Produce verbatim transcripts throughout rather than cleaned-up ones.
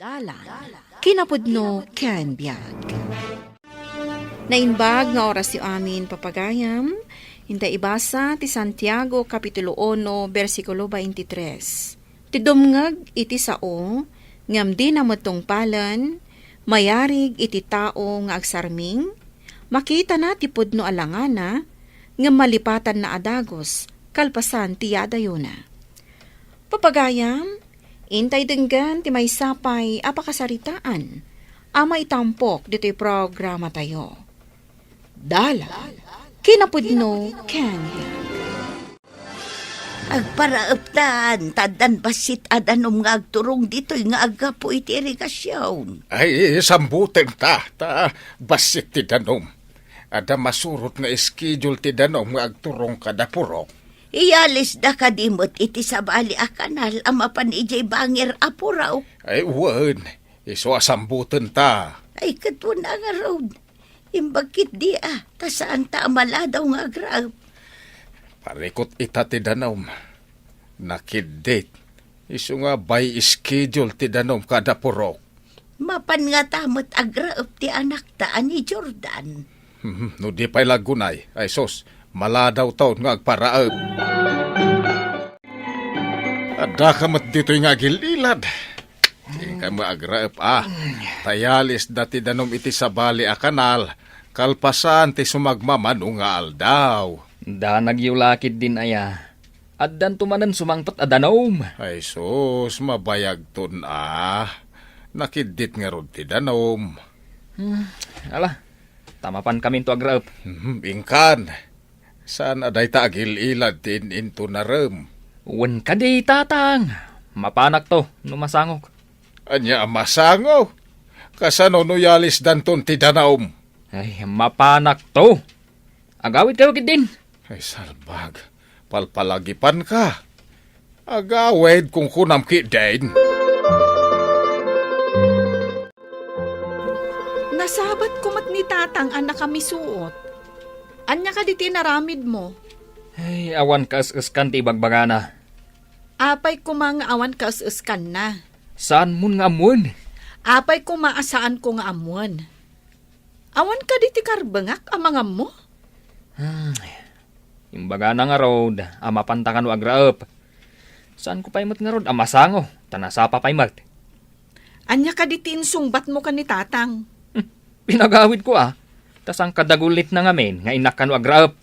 Dalan, kinapudno ken biag. Naimbag nga orasyo amin, papagayam. Inta ibasa ti Santiago, Kapitulo uno, bersikulo twenty-tres. Ti dumngeg iti sao, ngem dina met tungpalen, mayarig iti tao nga agsarming, makitana ti pudno a langana, ngem malipatanna a dagus, kalpasan ti yadayona. Papagayam, intay denggen ti maysa pay a pakasaritaan a maitampok ditoy programatayo. Dalan, kinapudno ken biag. Agparaeptan, ta addan bassit a danum nga agturong ditoy nga aggapu iti irigasion. Ay, sambutem ta, ta bassit ti danum. Adda masurot nga schedule ti danum nga agturong kada purok. Iyalisda kadi met iti sabali a kanal a mapan idiay bangir a purok? Ay, wen. Isu a sambuten ta. Ay, ket wen a ngarud. Imbag ketdi a, ta saan ta a maladaw nga agraep. Parikut ita ti danum. Nakiddit. Isu nga by schedule ti danum kada purok. Mapan ngata met agraep ti anakta a ni Jordan. Hmm, no di pay la aggunay, ay sus, maladawton nga agparaep. Addaka met ditoy nga agil-ilad. Dinkay met agraep a. Ta iyalisda ti danum iti sabali a kanal, kalpasan ti sumagmamano nga aldaw. Danagyo la ketdin aya. Addanto manen sumangpet a danum. Ay sus, mabayagton a. Nakiddit ngarud ti danum. Hmm, ala, ta mapankaminto agraep. Mhm, inkan. Saan a dayta agil-ilad ti in-intonarem? Wen kadi, Tatang. Mapanakto no masangok. Ania a masango? Kasano no iyalisdanton ti danum? Ay, mapanakto. Agawidkayo ketdin. Ay, salbag. Palpalagipanka. Agawid, kunkunam ketdin. Nasabatko met ni Tatang a nakamisuot. Ania kadi ti inaramidmo? Ay, awan kaes-eskan ti ibagbagana. Apay koma nga awan kaes-eskanna? Saanmon nga ammoen. Apay koma a saanko nga ammoen? Awan kadi ti karbengak a mangammo? Hmm. Imbagana ngarud a mapanta kano agraep. Saanko pay met ngarud a masango, ta nasapa pay met. Ania kadi ti insungbatmo ken ni Tatang? Hmm, pinagawidko a, ta saan kadagulitna ngamin nga innak kano agraep.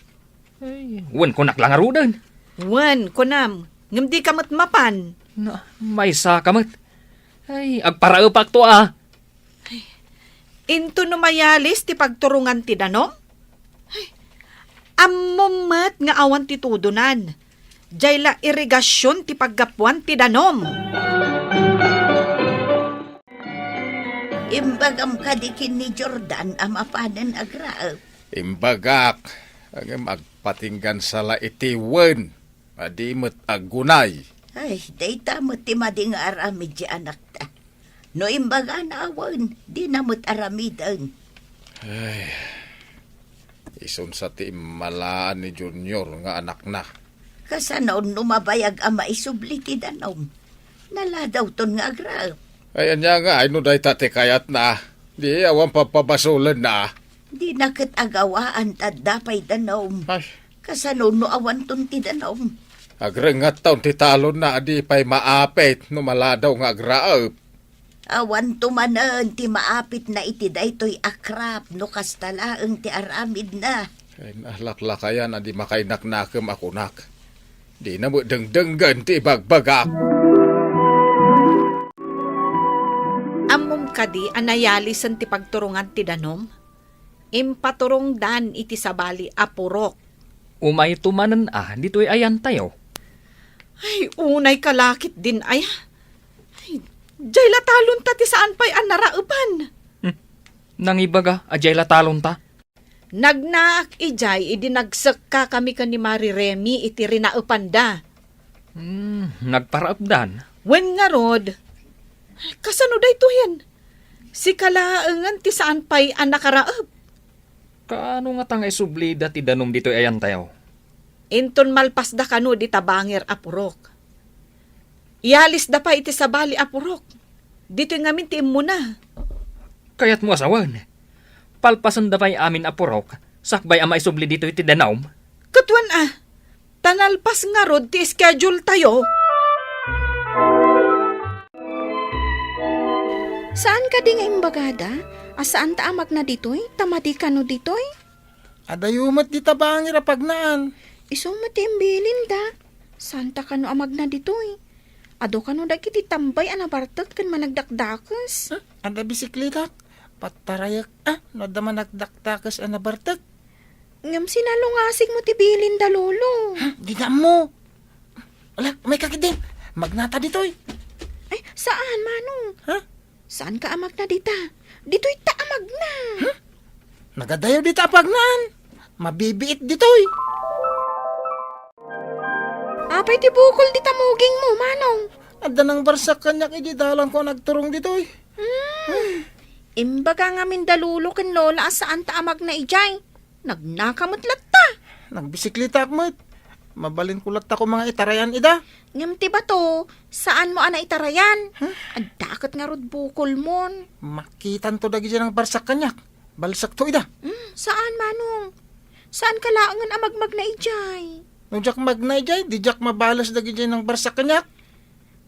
Ay, wen, kunak la ngaruden. Wen, kunam, ngem dika met mapan. Na, maysa ka met. Ay, agparaepakto a. Into no mayalis ti pagturongan ti danum? Ay, ammom met nga awan ti tudonan. Diay la irigasion ti paggapuan ti danum. Imbagam kadi ken ni Jordan a mapanen agraep? Imbagak, ngem agpatinggan sa la iti wen. A di met aggunay. Ay, dayta met ti madi nga aramid ti anakta. No imbagana a wen, dina met aramiden. Ay, isunsa ti immalaan ni Junior nga anakna? Kasano no mabayag a maisubli ti danum? Naladawton nga agraep. Ay, ania nga, ay no dayta ti kayatna? Di awan papabasolenna. Dina ket agawaan ta adda pay danum. Ay. Kasano no awanton ti danum? Agrengatton ti talonna a di pay maapit no maladaw nga agraep. Awanto manen ti maapitna iti daytoy a krap no kasta laeng ti aramidna. Ay, nalaklakayan a di makainaknakem a kunak. Dina met dengdenggen ti ibagbagak. Ammom kadi a nayalisen ti pagturongan ti danum? Impaturongdan iti sabali a purok. Umayto manen a ditoy ayantayo. Ay, unay ka la ketdin aya. Ay, diay la talonta ti saan pay a naraepan. Hmm. Nangibaga a diay la talonta? Nagnaak idiay idi nagsekkakami ken ni Mari Remi iti rinaepanda. Hmm, nagparaepdan? Wen ngarud, kasano daytoyen? Sika laengen ti saan pay a nakaraep. Kaano ngata nga isublida ti danum ditoy ayantayo? Inton malpasda kano dita bangir a purok. Iyalisda pay iti sabali a purok. Ditoy ngamin ti immuna. Kayatmo a sawen, palpasenda pay amin a purok, sakbay a maisubli ditoy ti danum? Ket wen a, ta nalpas ngarud ti schedule tayo. Saan kadi nga imbagada a saanta a magna ditoy, ta madi kano ditoy? Adayo met dita bangir a pagnaan. Isu met ti imbilinda. Saanta kano a magna ditoy? Adu kano dagiti tambay a nabartek ken managdakdakes? Huh? Adda bisikletak? Pattarayek, ah, no adda managdakdakes a nabartek. Ngem sinalungasig mo ti bilinda, Lolo. Huh? Dida ammo. Ala, umayka ketdi. Magnata ditoy. Ay, saan, Manong? Huh? Saanka a magna dita? Ditoyta a magna. Huh? Nagadayo dita a pagnaan. Mabibiit ditoy. Apay ti bukol dita mugingmo, Manong? Adda nangbarsak kaniak idiay dalanko a nagturong ditoy. Hmm. Imbaga ngamin da Lolo ken Lola a saanta a magna idiay. Nagnaka met latta. Nagbisikletaak met. Mabalinko latta koma nga itarayan ida. Ngem ti bato, saanmo a naitarayan? Huh? Adda ket ngarud bukolmon. Makitanto dagidiay nangbarsak kaniak. Balsekto ida. Hmm, saan, Manong? Saanka laengen a magmagna idiay? No diak magna idiay, di diak mabales dagidiay nangbarsak kaniak.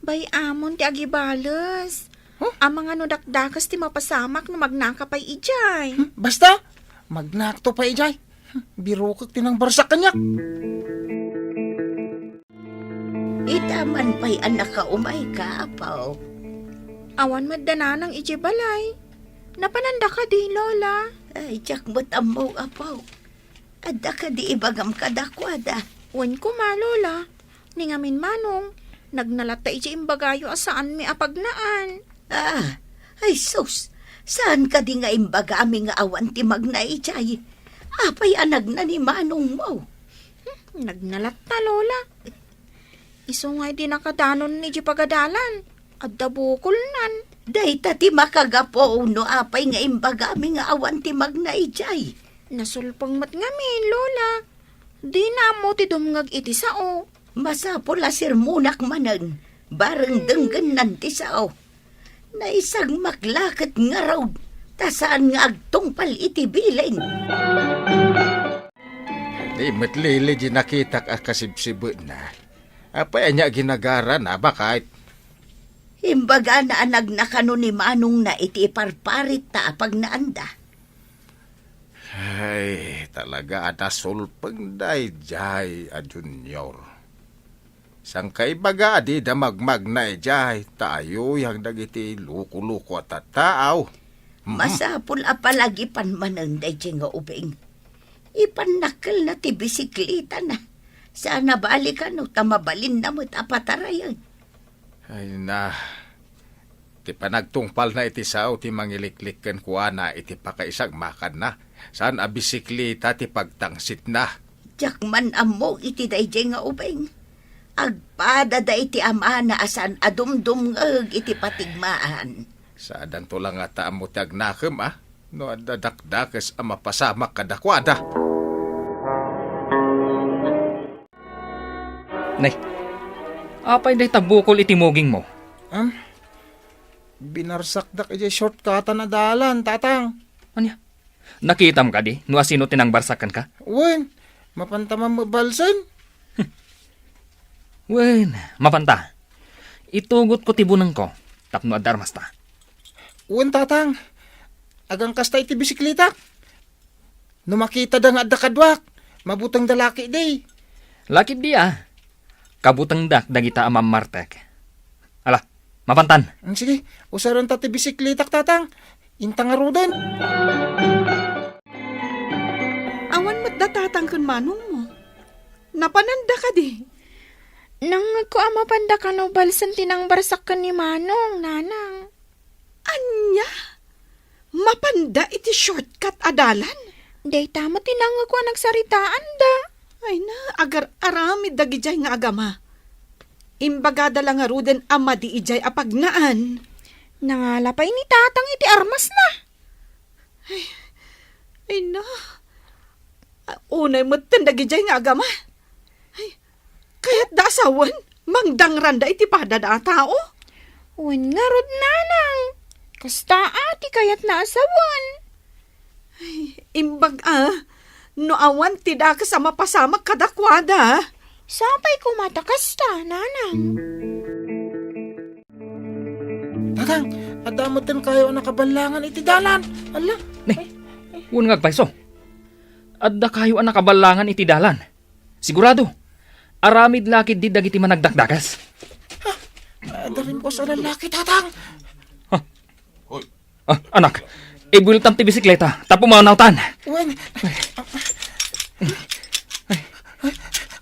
Bay-amon ti agibales. Huh? Amangan no dakdakes ti mapasamak no magnaka pay idiay. Hmm, basta, magnakto pay idiay. Hmm, birokek ti nangbarsak kaniak. Ita man pay a nakaumayka, Apo. Awan met da Nanang idiay balay. Napananda kadi, Lola? Ay, diak met ammo, Apo. Adda kadi ibagam kadakuada? Wen koma, Lola. Ni ngamin, Manong, nagna latta idiay imbagayo a saanmi a pagnaan. Ah, ay sus, saan kadi nga imbagami nga awan ti magna idiay? Apay a nagna ni Manongmo? Hmm, nagna latta, Lola. Isu nga idi nakadanon idiay pagadalan, adda bukolnan. Dayta ti makagapu no apay nga imbagami nga awan ti magna idiay. Nasulpeng met ngamin, Lola. Dina ammo ti dumngeg iti sao. Masapul a sermonak manen, bareng denggennan ti sao. Naisagmak la ket ngarud, ta saan nga agtungpal iti bilin. Di met lili di nakitak a kasibsibetna. Apay ania ginagarana, baket? Imbagana a nagna kano ni manongna iti iparparitta a pagnaanda. Ay, talaga a nasulpeng daydiay a Junior. Sangkaibaga a dida magmagna idiay, ta ayuyang dagiti luko-luko a tattao. Mhm. Masapul a palagipan manen daydiay nga ubing. Ipannakkelna ti bisiklitana. Saan a balikan no ta mabalinna met a patarayen. Ay na, ti panagtungpalna iti sao ti mangiliklik kenkuana iti pakaisagmakanna. Saan a bisiklita ti pagtangsitna. Diak man ammo iti daydiay nga ubing. Agpadada iti amana a saan a dumdumngeg iti patigmaan. Saadanto la ngata ammo ti agnakem a no adda dakdakes a mapasamak kadakuada. Nay, apay dayta bukol iti mugingmo? Am, binarsakdak idiay shortcutan a dalan, Tatang. Ania? Nakitam kadi no asino ti nangbarsak kenka? Wen, mapanta man mabalsen. Wen, mapanta. Itugotko ti bunengko tapno adda armasta. Wen, Tatang. Agangkasta iti bisikletak. No makitada nga adda kaduak, mabutengda la ketdi. La ketdi a. Kabutengdak dagita a mammartek. Ala, mapantan. Mm, sige, usarenta ti bisikletak, Tatang. Inta ngaruden. Awan met da Tatang ken manongmo. Napananda kadi? Nangngegko a mapanda kano balsen ti nangbarsak ken ni Manong, Nanang. Ania? Mapanda iti shortcut a dalan? Dayta met ti nangngegko a nagsaritaanda. Ay na, agar-aramid dagidiay nga agama. Imbagada la ngaruden a madi idiay a pagnaan. Nangala pay ni Tatang iti armasna. Ay, ay na. A, unay metten dagidiay nga agama. Ay, kayatda a sawen, mangdangranda iti padada a tao? Wen ngarud, nanang. Kasta a ti kayatna a sawen. Ay, imbag a, no awan ti dakes a mapasamak kadakuada. Sapay koma ta kasta, nanang. Tatang, adda metten kayo a nakaballangan iti dalan. Ala. Ne, wen nga agpayso. Adda kayo a nakaballangan iti dalan. Sigurado, aramid la ketdi dagiti managdakdakes. Adda rimpuas a lalaki, Tatang. Ah, anak, ibueltam ti bisikleta, ta pumawnawtan. Wen.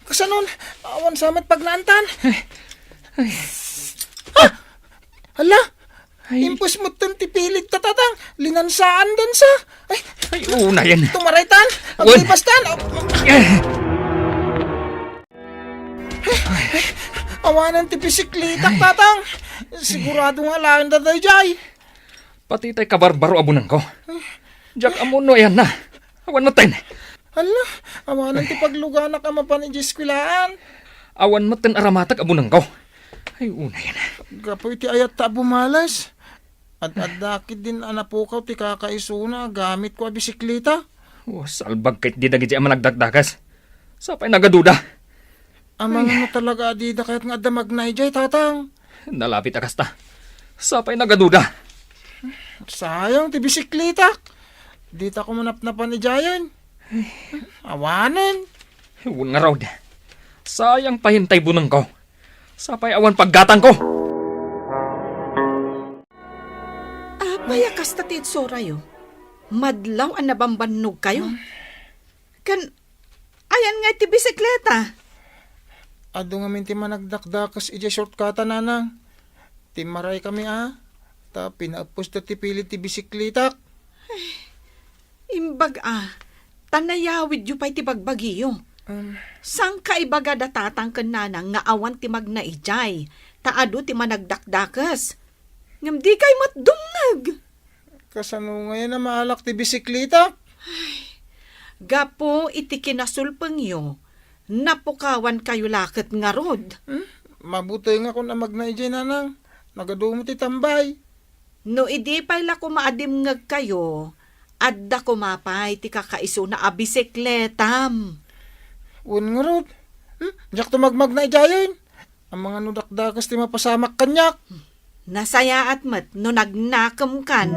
Kasanon, awan sa met pagnaantan. Ah! Hala! Ay. Impus metten ti pilit ta, Tatang. Linansaan dansa. Ay, ay, unayen. Tumaraytan. Wen. Aglipastan. Eh. Awanen ti bisikletak, Tatang. Sigurado nga alaen da daydiay. Pati tay kabarbaro a bunengko. Diak ammo no ayanna. Awan metten. Hala, awanen ti pagluganak a mapan idiay eskuelaan. Awan metten aramatag a bunengko. Ay, unayen. Gapu iti ayatta a bumales. Ad-adda ketdin a napukaw ti kakaisuna a gamitko a bisikleta. Oh, salbag ketdi dagiti a managdakdakes. Sapay nagaduda. Amangan no talaga a dida kayat nga adda magna idiay, Tatang. Nalapit a kasta. Sapay nagaduda. Sayang ti bisikletak. Dita ko manapnapan idiayen. Awanen. Wen ngarud. Sayang pay tay bunengko. Sapay awan paggatangko. Apay a kasta ti itsorayo? Madlaw a nabambannogkayo. Ken ayan nga iti bisikleta? Adu ngamin ti managdakdakes idiay shortcut-a, nanang. Timmaraykami a, ta pinaeppusta ti pilit ti bisikletak. Imbag a, ta nayawidyo pay ti bagbagiyo. Um. Saan ka ibaga da tatang ken nanang nga awan ti magna idiay, ta adu ti managdakdakes? Ngem dikay met dumngeg. Kasano ngayen a maalak ti bisikleta? Ay, gapu iti kinasulpengyo, napukawankayo la ket ngarud. Hmm? Mabutengakon a magna idiay, nanang. Nagadumo ti tambay. No idi pay la koma a dimngegkayo, adda koma pay ti kakaisuna a bisikletam. Wen ngarud. Hmm? Diak to magmagna idiayen. Amangan no dakdakes ti mapasamak kaniak. Nasayaat met no nagnakemkan.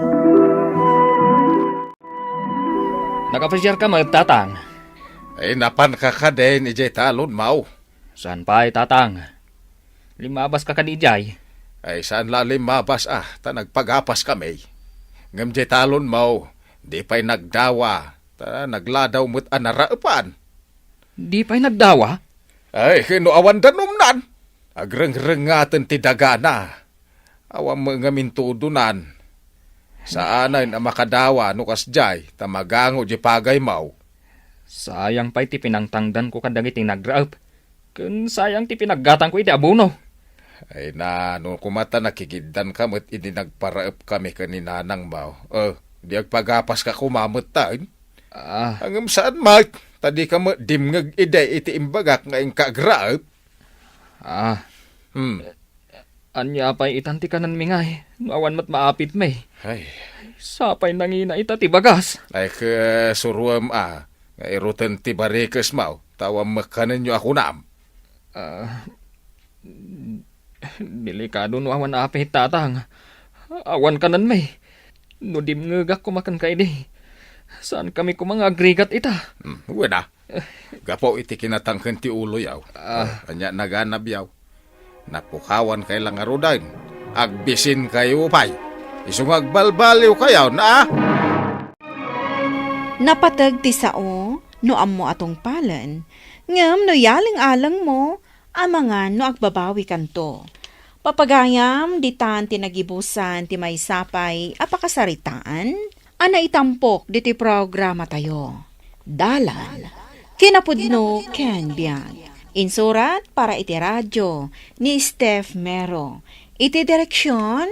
Nakapasiarka met, Tatang? Ay, napanka kadin idiay talon, Maw? Saan pay, Tatang. Limmabaska kadi idiay? Ay, saan la limmabas, ah, ta nagpagapaskami. Ngem diay talon, Maw, di pay nagdawa, ta nagladaw met a naraepan. Di pay nagdawa? Ay, ken no awan danumnan, agrengrengaten ti dagana. Awan met ngamin tudonan. Saanen a makadawa no kasdiay, ta magango diay pagaymaw. Sayang pay ti pinangtangdanko kadagiti nagraep, ken sayang ti pinaggatangko iti abono. Ay na, no koma ta nakigiddanka met idi nagparaepkami ken ni Nanangmaw. Eh, di agpagapaska koma metten? Ah. Ngem saan met, ta dika met dimngeg idi iti imbagak nga inka agraep. Ah. Hmm. Ania pay itan ti kanenmi ngay, no awan met maapitmi? Ay. Sapay nangina ita ti bagas. Ay, ke, suroem a, nga iruten ti barikesmaw, ta awan met kanenyo a kunam. Ah, delikado no awan apit, Tatang. Awan kanenmi. No dimngegak koma kenka idi, saankami koma nga agrigat ita. Hmm, wen a. Gapu iti kinatangken ti uloyaw. Ah. Ania naganabyaw? Napukawankayo la ngaruden. Agbisinkayo pay. Isu nga agbalbaliwkayo, na? Napateg ti sao no ammo a tungpalen, ngem no yaleng-alengmo, amangan no agbabawikanto. Papagayam, ditan ti nagibusan ti maysa pay a pakasaritaan a naitampok ditoy programatayo. Dalan, kinapudno ken biag. Insurat para iti radio ni Steph Mero. Iti direksyon,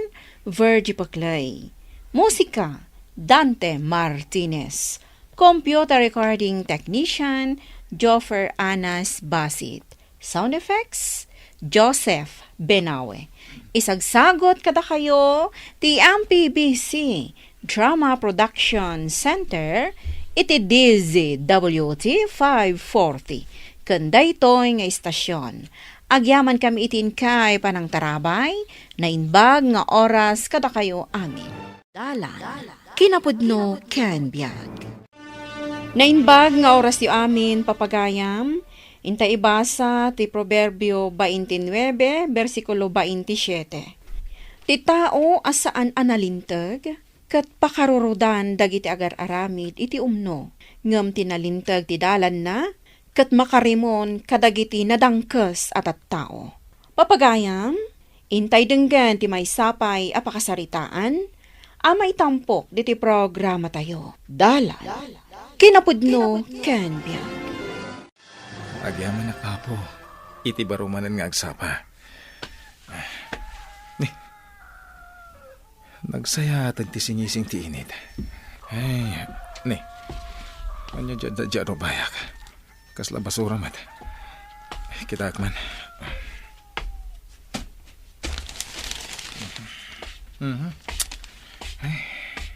Virgie Paclay. Musika, Dante Martinez. Computer recording technician, Joffer Anas Basit. Sound effects, Joseph Benawe. Isagsagot kadakayo ti M P B C Drama Production Center iti D Z W T five forty ken daytoy nga istasyon. Agyamankami iti inkay panangtarabay, naimbag nga oras kadakayo amin. Dalan, kinapudno ken biag. Naimbag nga orasyo amin, papagayam. Inta ibasa ti Proverbio twenty-nine, bersikulo twenty-seven. Ti tao a saan a nalinteg, ket pakarurudan dagiti agar-aramid iti umno, ngem ti nalinteg ti dalanna, ket makarimon kadagiti nadangkes a tattao. Papagayam, intay denggen ti maysa pay a pakasaritaan a maitampok ditoy programatayo. Dalan, kinapudno ken biag. Agyamanak, Apo, iti baro manen nga agsapa. Ni, nagsayaat ti singising ti init. Ay, ni, ania diay, diay, diay rubayak? Kasla basura met. Kitaek man. Mhm.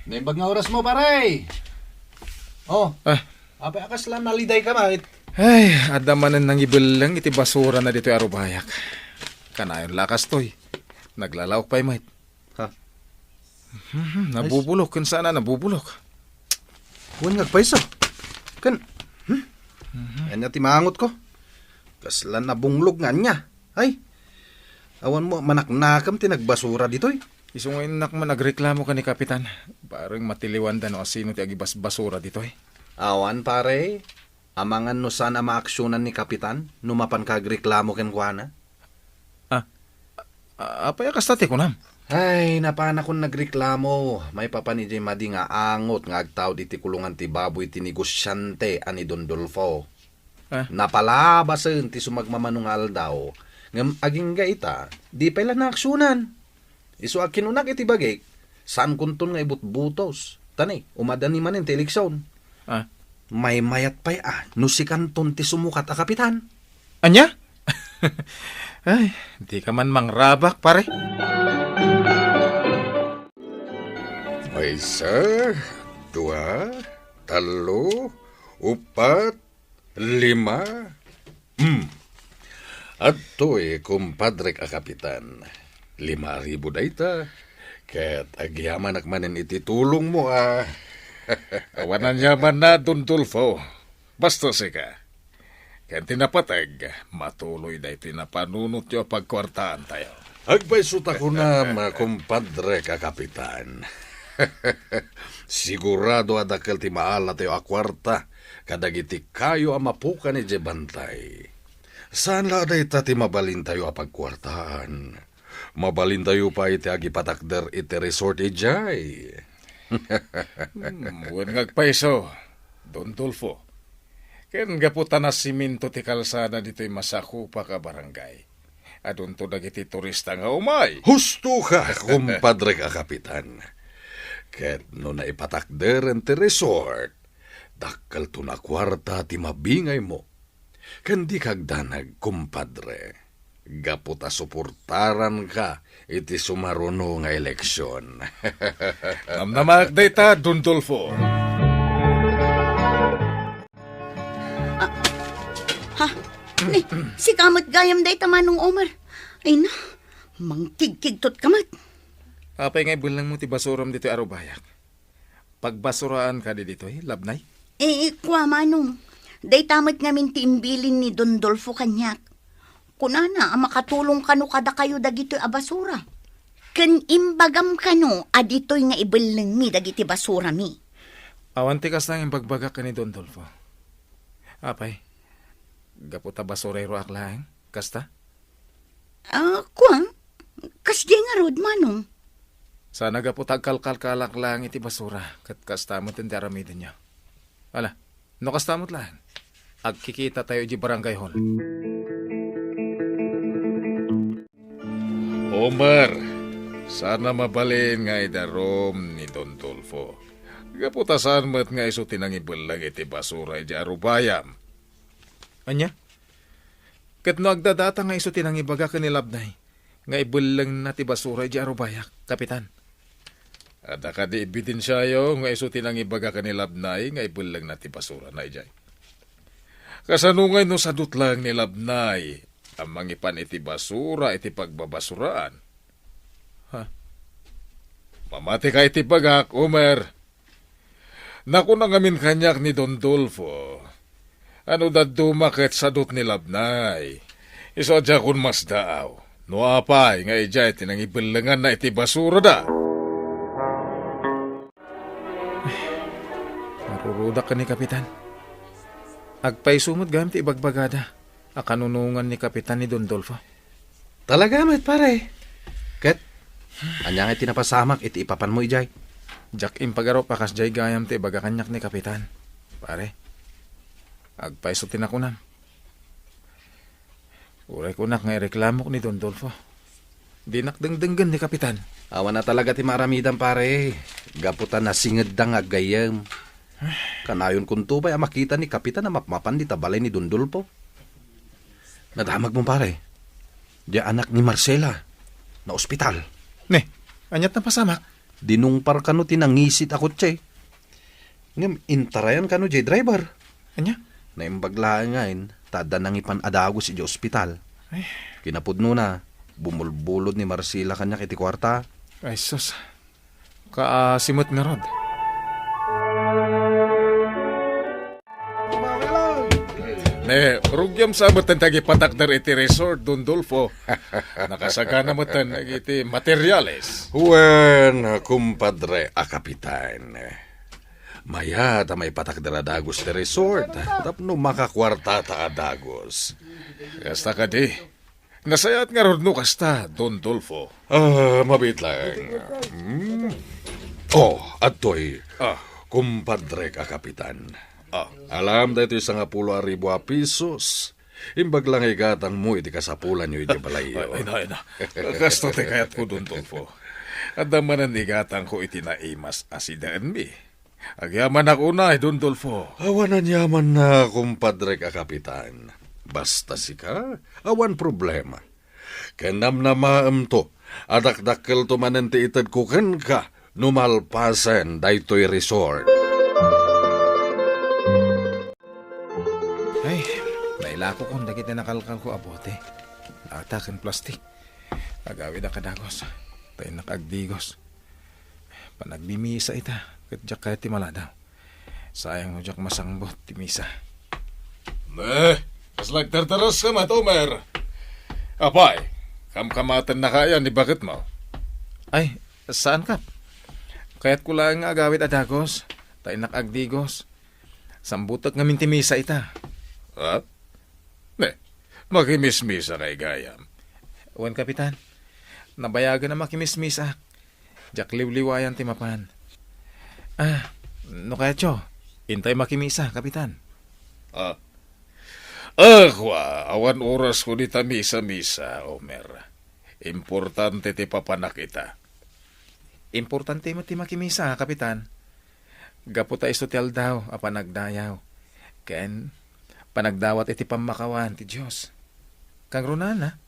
Naimbag nga oras mo, pare. Oh. Ah. Apay a kasla nalidayka met? Ay, adda manen nangibelleng iti basura na ditoy a rubayak. Kanayon la kastoy. Naglalaok pay met. Ha? Mhm, nabubulok, ken saan a nabubulok. Wen nga agpayso. Ken, hmm? Mhm. Ania ti maangotko? Kasla nabunglog nga ania? Ay, awan mo manaknakem ti nagbasura ditoy? Isu nga innak man agreklamo ken ni Kapitan. Bareng matiliwanda no asino ti agibasbasura ditoy. Awan, pare. Amangan no saan a maaksionan ni Kapitan no mapanka agreklamo kenkuana? Ah, a-, apay a kasta ti kunam? Ay, napanakon nagreklamo. Maipapan idiay madi nga angot nga agtaud iti kulungan ti baboy ti negosiante a ni Don Dolfo. Ah. Napalabasen ti sumagmamano nga aldaw, ngem agingga ita, di pay la naaksionan. Isu a kinunak iti bagik, saankonton nga ibutbutos. Ta ni, umadani manen ti eleksion. Ah. Maymayat pay a no sikanton ti sumukat a kapitan. Ania? Ay, dika man mangrabak, pare. Maysa, dua, tallo, upat, lima. Hmm. Adtoy, kumpadrek a kapitan. Lima a ribu dayta. Ket agyamanak manen iti tulongmo a. Awan aniamanna, Don Dolfo. Basta sika. Ken ti napateg, matuloy daytoy napanunotyo a pagkuartaantayo. Agpayso ta kunam, kumpadrek a kapitan. Sigurado a dakkel ti maalatayo a kuarta kadagiti kayo a mapukan idiay bantay. Saan la a dayta ti mabalintayo a pagkuartaan. Mabalintayo pay ti agipatakder iti resort idiay. Hmm, wen nga agpayso, Don Dolfo. Ken gapu ta nasiminto ti kalsada ditoy masakupak a barangay, adunto dagiti turista nga umay. Husto ka, kumpadrek a kapitan. Ket no naipatakderen ti resort, dakkelton a kuarta ti mabingaymo. Ken dika agdanag, kumpadre, gapu ta suportaranka iti sumaruno nga eleksion. Namnamaak dayta, Don Dolfo. Ah, ha? Ni, sika met gayam dayta, Manong Omar. Ay na, mangkigkigtot ka met. Apay nga ibellengmo ti basuram ditoy a rubayak? Pagbasuraanka ditoy, Labnay? Eh, kua, Manong. Dayta met ngamin ti imbilin ni Don Dolfo kaniak. Kunana a makatulong kano kadakayo dagitoy a basura. Ken imbagam kano a ditoy nga ibellengmi dagiti basurami. Awan ti kasta nga imbagbagak ken ni Don Dolfo. Apay, gapu ta basurayroak laeng, kasta? Ah, kua? Kasdiay ngarud, Manong? Sana gapu ta agkalkalkalak laeng iti basura, ket kasta met ti aramidenyo. Ala, no kasta met laeng, agkikitatayo iti barangay hall. Omer, sana mabalin nga idarum ni Don Dolfo. Gapu ta saan met nga isu ti nangibelleng iti basura idiay arubayam. Ania? Ket no agdadata nga isu ti nangibaga ken ni Labnay, nga ibellengna ti basura idiay arubayak, Kapitan. Adda kadi ebidensiayo nga isu ti nangibaga ken ni Labnai nga ibellengna ti basurana idiay? Kasano ngay no sadut laeng ni Labnai a mangipan iti basura iti pagbabasuraan? Ha? Mamatika iti bagak, Omer. Nakuna ngamin kaniak ni Don Dolfo, ano dadduma ket sadut ni Labnai. Isu a diakon masdaaw no apay nga idiay ti nangibellenganna iti basurada. Marurudak ken ni Kapitan. Agpayso met gayam ti ibagbagada a kanunongan ni Kapitan ni Don Dolfo. Talaga met, pare. Ket, ania nga ti napasamak iti ipapanmo idiay? Diak impagarup a kasdiay gayam ti ibaga kaniak ni Kapitan, pare. Agpayso ti nakunam. Uray kunak nga ireklamok ni Don Dolfo. Dinak dengdenggen ni Kapitan. Awan a talaga ti maaramidam, pare. Gapu ta nasingedda nga aggayyem. Kanayon kunto pay a makita ni Kapitan a mapmapan dita balay ni Don Dolfo. Nadamagmo, pare. Diay anak ni Marcela. Naospital. Ne, aniat napasamak? Dinungpar kano ti nangisit a kotse. Ngem intarayan kano diay driver. Ania? Naimbag laeng ngayen, ta adda nangipan a dagus idiay ospital. Ay. Kinapudnona, bumulbulod ni Marcela kaniak iti kuarta. Ay, sus. Kaasi met ngarud. Ne, rugiam sa met ti agipatakder iti resort, Don Dolfo. Nakasagana met dagiti materyales. Wen, kumpadre a kapitan. Mayat a maipatakder a dagus ti resort tapno makakuartata a dagus. Kasta kadi, nasayaat ngarud no kasta, Don Dolfo. Ah, mabiit laeng. Hmm? Oh, adtoy. Ah. Kumpadrek a kapitan. Ah. Alam daytoy sangapulo a ribu a pisos. Imbag la nga igatangmo iti kasapulanyo iti balayyo. Ay, ay na, ay na. Kasto ti kayatko, Don Dolfo. Adda manen igatangko iti naimas a sidaenmi. Agyamanak unay, Don Dolfo. Awan aniamanna, kumpadrek a kapitan. Basta sika, awan problema. Ken namnamaemto a dakdakkelto manen ti itedko kenka no malpasen daytoy resort. Ay, nailakokon dagiti nakalkalko a bote, lata ken plastik. Agawidak a dagus, ta innak agdigos. Panagmimisa ita, ket diak kayat ti maladaw. Sayang no diak masangbut ti misa. Ne, kasla agtartaraska met, Omer. Apay, kamkamatennaka aya ni baketmo? Ay, saan, Kap. Kayatko laeng nga agawid a dagus, ta innak agdigos. Sambutek ngamin ti misa ita. Ha? Ne, makimismisa kay gayam? Wen, Kapitan. Nabayagen a makimismisa. Diak liwliwayan ti mapan. Ah, no kayatyo, intay makimisa, Kapitan. Ah. Ah, kua, awan orasko dita misa-misa, Omer. Importante ti papanak ita. Importante met ti makimisa, Kapitan. Gapu ta isu ti aldaw a panagdayaw ken panagdawat iti pammakawan ti Dios. Kangrunana,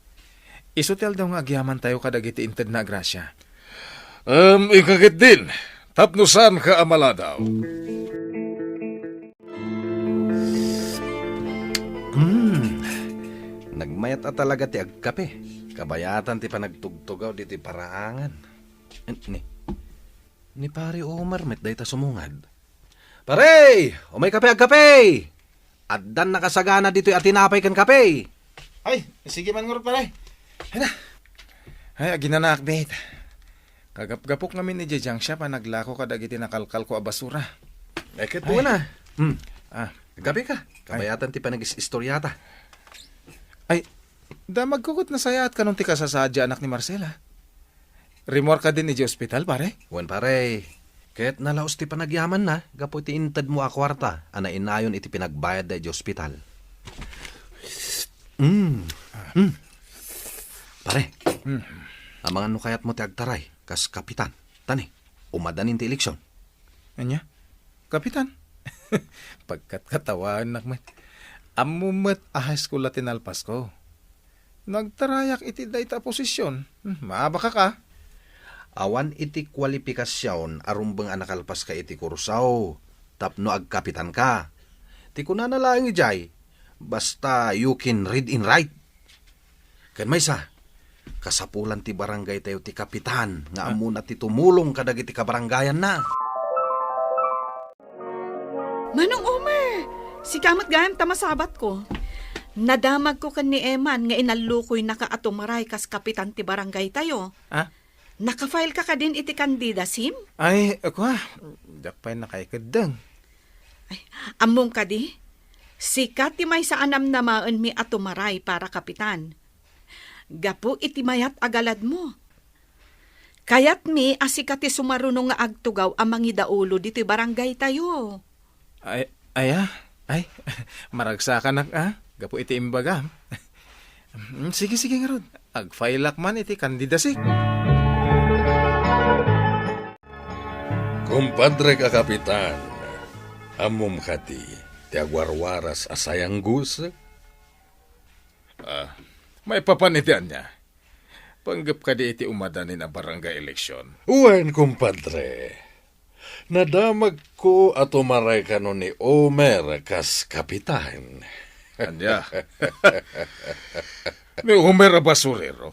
isu ti aldaw nga agyamantayo kadagiti intedna a grasia. Em, ikaw ketdin, tapno saanka a maladaw. Hmm. Nagmayat a talaga ti agkape. Kabayatan ti panagtugtugaw ditoy paraangan. Ni, ni Pare Omar met dayta sumungad. "Pare! Umayka pay agkape! Addan nakasagana ditoy a tinapay ken kape." "Ay, sige man ngarud, pare." Ay na. Ay, aginanaak, bet. Kagapgapok ngamin idiay junk shop a naglako kadagiti nakalkalko a basura. Eh, ket Ay. Buwan na. Hmm. Ah. Agkape ka. Ay. Kabayatan ti panagis-istoryata. Ay, damagko ket nasayaat kanon ti kasasaad a anak ni Marcela. Rimmuarka din idiay ospital, pare? Wen, pare. Ket nalaus ti panagyamanna gapu iti intedmo a kuarta a nainayon iti pinagbayadda idiay ospital. Mm. Mm. Pare, Mm. amangan no kayatmo ti agtaray kas kapitan. Ta ni, umadanin ti eleksion. Ania? Kapitan? Pagkatkatawaennak met. Ammom met a high school la ti nalpasko. Nagtarayak iti dayta a posisyon. Hmm, maabakak a. Awan iti kualipikasion a rumbeng a nakalpaska iti kurso tapno agkapitanka. Ti kunana laeng idiay, "Basta you can read and write." Ken maysa, kasapulan ti barangaytayo ti kapitan nga ammona ti tumulong kadagiti kabarangayanna. Manong Omer, sika met gayam ta masabatko. Nadamagko ken ni Eman nga inallukoynaka a tumaray kas kapitan ti barangaytayo. Ah? Nakafile ka kadin iti candidacy? Ay, ako, ah, diak pay nakaikeddeng. Ay, ammom kadi? Sika ti maysa a namnamaenmi a tumaray para kapitan. Gapu iti mayat a galadmo. Kayatmi a sika ti sumaruno nga agtugaw a mangidaulo ditoy barangaytayo. Ay, aya? Ay, maragsakanak a, gapu iti imbagam. Mm, sige, sige ngarud. Agfailak man iti candidacy. Kumpadrek a kapitan, ammom kadi ti agwarwaras a sayanggusek? Ah, maipapan iti ania? Panggep kadi iti umadanin a barangay eleksyon? Wen, kumpadre. Nadamagko a tumaray kano ni Omer kas kapitan. Ania? Ni Omer a basurero?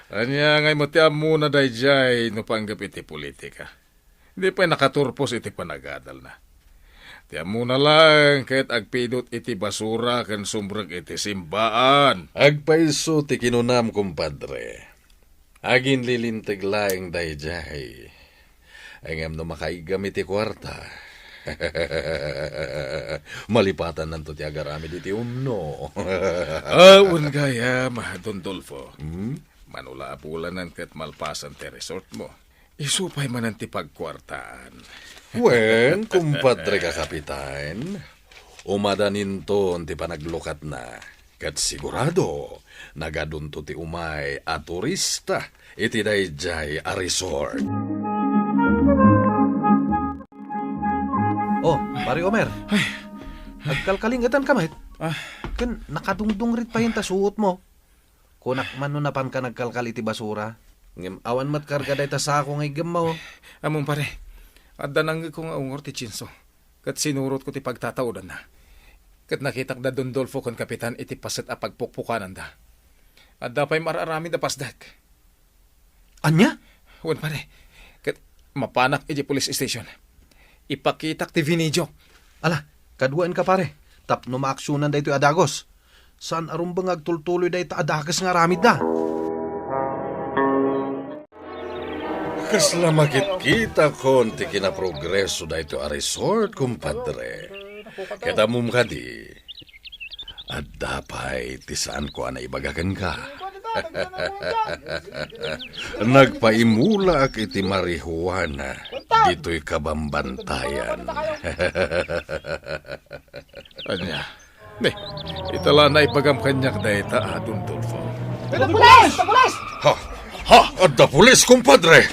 Ania ngay met ti ammona daydiay no panggep iti politika? Di pay nakaturpos iti panagadalna. Ti ammona laeng ket agpidot iti basura ken sumrek iti simbaan. Agpayso ti kinunam, kumpadre. Aginlilinteg laeng daydiay. Ngem no makaiggam iti kuarta, malipatannanto ti agaramid iti umno. Awan gayam, Don Dolfo. Hmm? Mano la a bulanen ket malpasen ti resort mo. Isu pay manen ti pagkuartaan. Wen, kumpadre ka kapitan, umadaninton ti panaglukatna. Ket sigurado, nagadunto ti umay a turista iti daydiay a resort. Oh, Pare Omer. Ay. Agkalkalingetan ka met? Ah. Ken nakadungdungrit pay ta suot mo. Kunak man no napanka nagkalkal iti basura. Ngem awan met karga dayta sako nga iggemmo. Ammom, pare, adda nangngegko nga ungor ti tsinso, ket sinurotko ti pagtataodanna. Ket nakitak da Don Dolfo ken Kapitan iti paset a pagpukpukananda. Adda pay mar-aramid a pasdek. Ania? Wen, pare. Ket mapanak idiay police station. Ipakitak ti video. Ala, kaduaenka, pare, tapno maaksionan daytoy a dagos. Saan a rumbeng nga agtultuloy dayta a dakes nga aramidda. Kasla makitkitakon ti kinaprogreso daytoy a resort, kumpadre. Ket ammom kadi, adda pay ti saanko a naibaga kenka. Nagpaimulaak iti marijuana ditoy kabambantayan. Ania? Ne, ita la naibagam kaniak dayta a Don Dolfo. Adda pulis! Adda pulis! Ha? Ha? Adda pulis, kumpadre!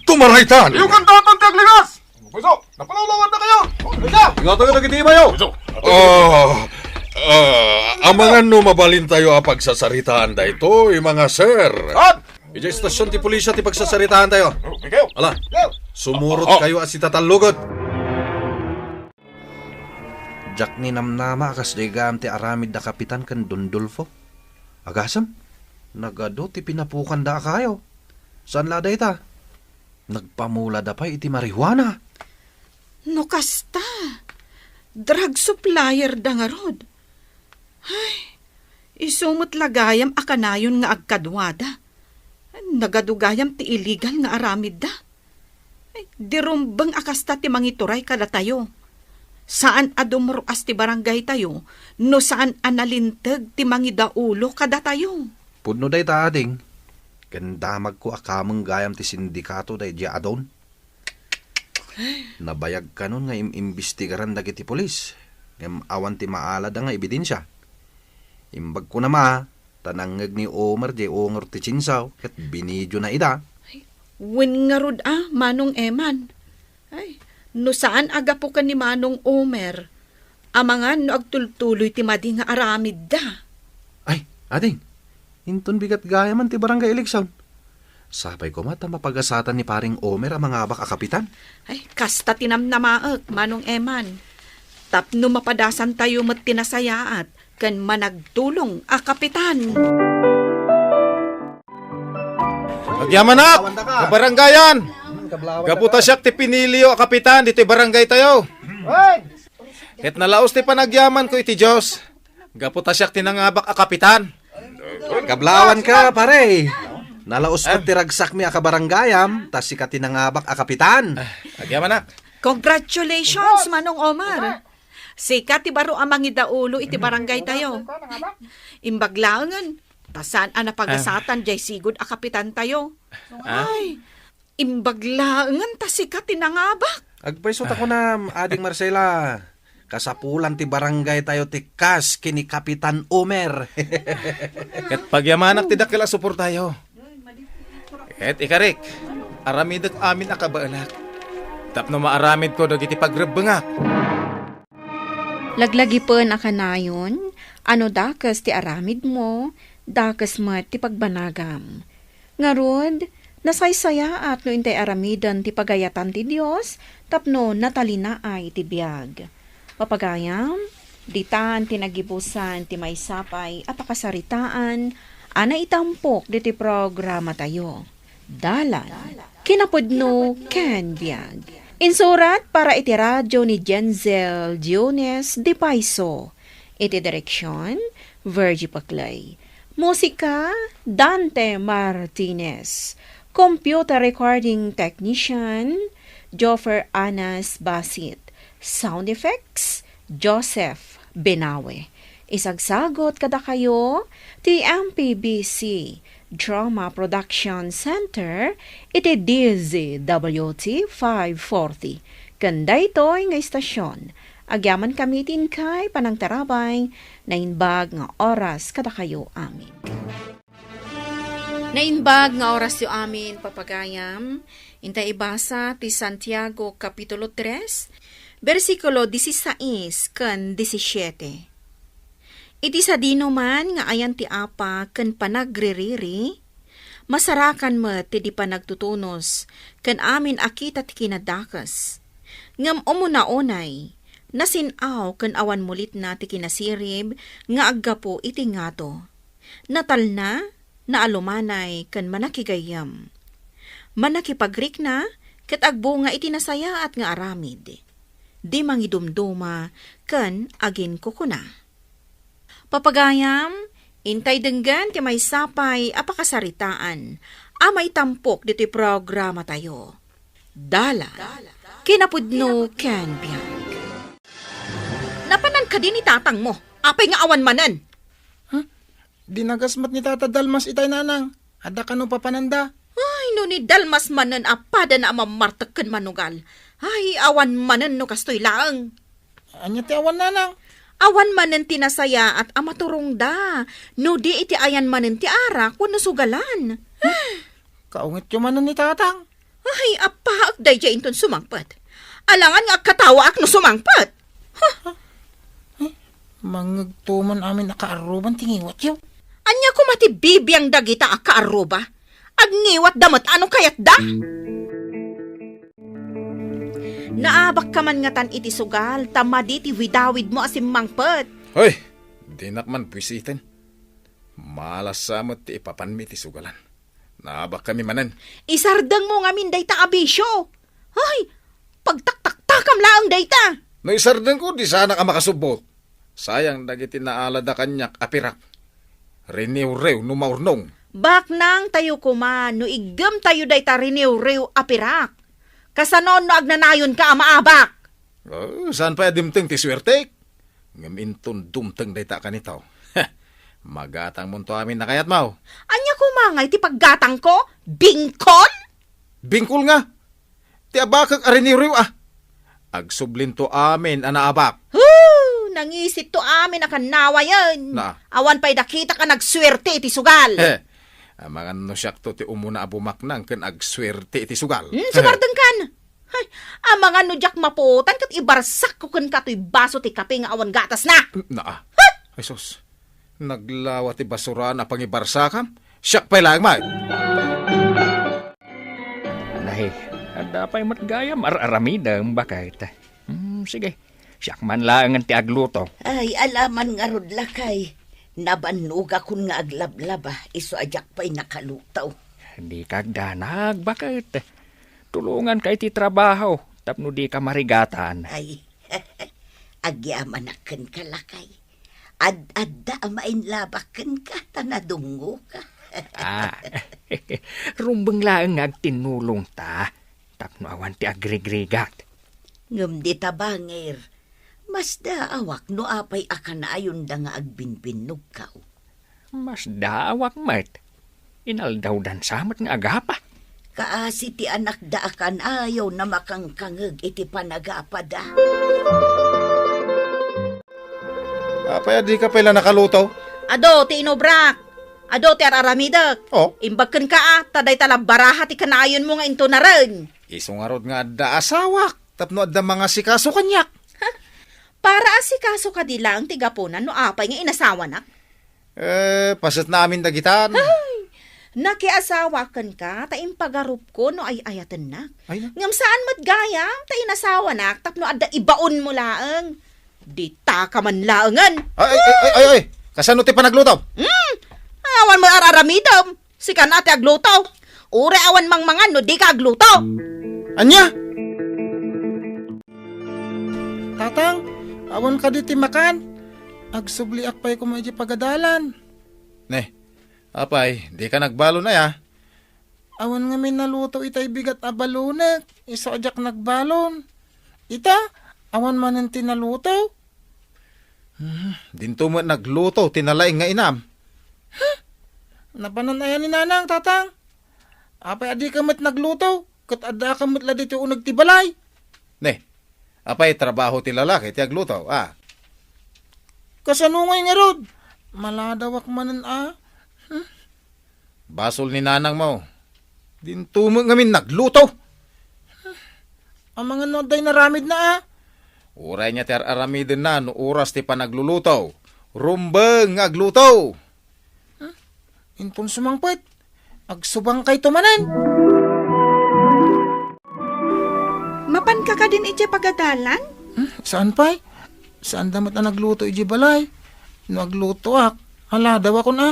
Tumaraytan! Iwkan datan ti agligas! Payso, napalawlawan na kayo! Payso! Ingatan ka dagiti imayo! Payso! Ah, ah, amangan no mabalintayo a pagsasaritaan daytoy, mga sir. Saan? Idiay estasyon ti pulisya ti pagsasaritaan tayo. Oh, ikaw. Ala, ikaw. Sumurot Oh, oh. kayo a sitatallugod. Diak ninamnama a kasdiay gayam ti aramid da Kapitan ken Don Dolfo. Agasem, nagadu ti pinapukanda a kayo. Saan la dayta? Nagpamulada pay iti marijuana. No kasta, drug supplier da ngarud. Ay, isu met la gayam a kanayon nga agkaduada. Nagadu gayam ti illegal nga aramidda. Ay, di rumbeng a kasta ti mangituray kadatayo. Saan a dumruas ti barangaytayo no saan a nalinteg ti mangidaulo kadatayo. Pudno dayta, ading. Ken damagko a kameng gayam ti sindikato daydiay a Don. Nabayag kanon nga im-imbestigaran dagiti pulis, ngem awan ti maalada nga ebidensia. Imbagko na ma, ta nangngeg ni Omer diay ungor ti tsinsaw ket binidiona ida. Ay, wen ngarud a, Manong Eman. Ay, no saan a gapu ken ni Manong Omer, amangan no agtultuloy ti madi nga aramidda. Ay, ading, Inton bigat gayamen ti barangay eleksyon. Sapay koma ta mapagasatan ni Paring Omer a mangabak a kapitan. Ay, kasta ti namnamaek, Manong Eman. Tapno mapadasantayo met ti nasayaat ken managtulong a kapitan. Agyamanak! Kabarangayan! Gapu ta siak ti piniliyo a kapitan ditoy barangay tayo. Ket nalaus ti panagyamanko iti Dios. Gapu ta siak ti nangabak a kapitan. Kablawan ka, pare. Nalaus met ti ragsakmi a kabarangayam, ta sika ti nangabak a kapitan. Agyamanak. Congratulations, Manong Omar. Sika ti baro a mangidaulo iti barangay tayo. Imbag laengen, ta saan a napagasatan jay sigud a kapitan tayo. Ah? Ay, imbag laengen ta sika ti nangabak. Agpayso ta kunam, Ading Marcela. Kasapulan ti barangay tayo ti kas ken ni Kapitan Omer. Ket pagyamanak ti dakkel a suportayo. Ket ikarik, aramidek amin a kabaelak. Tapno maaramidko dagiti pagrebbengak. Laglagipen a kanayon, a no dakes ti aramidmo, dakes met ti pagbanagam. Ngarud, nasaysayaat no intay aramiden ti pagayatan ti Dios tapno natalinaay ti biag. Papagayam, ditan ti nagibusan ti maysa pay a pakasaritaan a naitampok ditoy programatayo. Dalan, kinapudno, ken biag. Insurat para iti radio ni Jenzel Diones de Paiso. Iti direksyon, Virgie Paclay. Musika, Dante Martinez. Computer recording technician, Joffer Anas Basit. Sound effects, Joseph Benawe. Isagsagot kadakayo ti M P B C Drama Production Center iti D Z W T five forty. Ken daytoy nga istasyon, agyamankami ti inkay panangtarabay, naimbag nga oras kadakayo amin. Naimbag nga orasyo amin, papagayam. Intay ibasa ti Santiago Kapitulo tres, bersikulo disisais ken disisiete. Iti sadinoman nga ayan ti apa ken panagririri, masarakan met ti di panagtutunos ken amin a kita ti kinadakes. Ngem umuna unay, nasin-aw ken awan mulitna ti kinasirib nga aggapu iti ngato. Natalna, naalumanay, ken manakigayyem. Manakipagrikna ket agbunga iti nasayaat nga aramid. Di mangidumduma ken aginkukuna. Papagayam, intay denggen ti maysa pay a pakasaritaan a maitampok ditoy programatayo. Dalan, kinapudno ken biag. Napanan kadi ni tatangmo? Apay nga awan manen? Huh? Dinagas met ni Tata Dalmas itay, nanang. Adda kano papananda? Ay, no ni Dalmas manen a pada na a mammartek ken manugal. Ay, awan manen no kastoy laeng. Ania ti awan, nanang? Awan manen ti nasayaat a maturongda, no di iti ayan manen ti arak wenno sugalan. Kaungityo manen ni tatang. Ay, appaak daydiay inton sumangpet. Alangan nga agkatawaak no sumangpet. Huh. Eh, mangngegto man amin a kaarruban ti ngiwatyo. Ania koma ti bibiang dagita a kaarruba? Agngiwatda met a no kayatda? Naabakka man ngatan iti sugal, ta madi ti widawidmo a simmangpet. Hoy, dinak man buisiten. Malasa met ti ipapanmi iti sugalan. Naabakkami manen. Isardengmo ngamin dayta a bisio. Ay, pagtaktaktakam laeng dayta. No isardengko, di sanak a makasubbot. Sayang dagiti naalada kaniak a pirak. Riniwriw no maurnong. Baknangtayo koma no iggemtayo dayta riniwriw a pirak. Kasano no agnanayonka a maabak? Oh, saan pay a dimteng ti suertek? Ngem inton dumteng dayta a kanito, magatangmonto amin a kayatmo. Ania koma ngay ti paggatangko? Bingkol? Bingkol nga! Ti abakek a riniwriw a. Agsublinto amin a naabak. Hoo! Nangisitto amin a kannawayen. Na. Awan pay dakitak a nagsuerte iti sugal. He. Amangan no siakto ti umuna a bumaknang ken agsuerte iti sugal. Hmm, sumardengkan. Hay, amangan no diak mapuotan ket ibarsakko kenka toy baso ti kape nga awan gatasna. Na. Ay, sus. Naglawa ti basura a pangibarsakam. Siak pay laeng met. Nay, adda pay met gayam ar-aramidem, baket. Hmm, sige. Siak man laengen ti agluto. Ay, alaman ngarud, lakay. Nabannogakon nga aglablaba, isu a diak pay nakaluto. Dika agdanag, baket. Tulonganka iti trabaho tapno dika marigatan. Ay, agyamanak kenka, lakay. Ad-adda a mainlabak kenka ta nadungoka. Ah, rumbeng laeng nga agtinnulongta tapno awan ti agrigrigat. Ngem dita bangir, masdaawak no apay a kanayonda nga agbinbinnogkaw. Masdaawak met. Inaldawdan sa met nga agapa. Kaasi ti anakda a kanayon a makangkangeg iti panagapada. Apay a dika pay la nakaluto? Adu ti inubrak. Adu ti ar-aramidek. Oh? Imbag kenka, a, ta dayta la baraha ti kanayonmo nga intunaren. Isu ngarud nga adda asawak tapno adda mangasikaso kaniak. Ha? Para asikaso kadi laeng ti gapuna no apay nga inasawanak? Eh, paset na amin dagitan. Ay! Nakiasawa kenka ta impagarupko no ay-ayatennak. Ay, na. Ngem saan met gayam ta inasawanak tapno adda ibaonmo laeng. Dita ka man laengen. Ay, ay, ay, ay, ay, ay. Kasano ti panagluto? Hmm? Awan mo ar-aramidem. Sika na ti agluto. Uray awan mangmangan no dika agluto. Ania? Tatang, awan kadi ti makan? Agsubliak pay koma idiay pagadalan. Ne, apay, dika nagbalon aya? Awan ngamin naluto itay bigat a balonek, isu a diak nagbalon. Ita, awan manen ti naluto. Hmm, dinto met nagluto ti nalaing nga inam. Huh? Napanan aya ni Nanang, Tatang? Apay a dika met nagluto, ket addaka met la ditoy uneg ti balay? Ne, apay trabaho ti lalaki ti agluto, a? Kasano ngay ngarud? Maladawak manen a. Hmm? Basol ni nanangmo. Dinto met ngamin nagluto. Amangan no adda inaramidna a? Uray nia ti ar-aramidenna no oras ti panagluluto. Rumbeng nga agluto. Hmm? Inton sumangpet, agsubangkayto manen. Mapanka kadin idiay pagadalan? Hmm? Saan pay? Saanda met a nagluto idiay balay. No aglutoak, aladawakon a.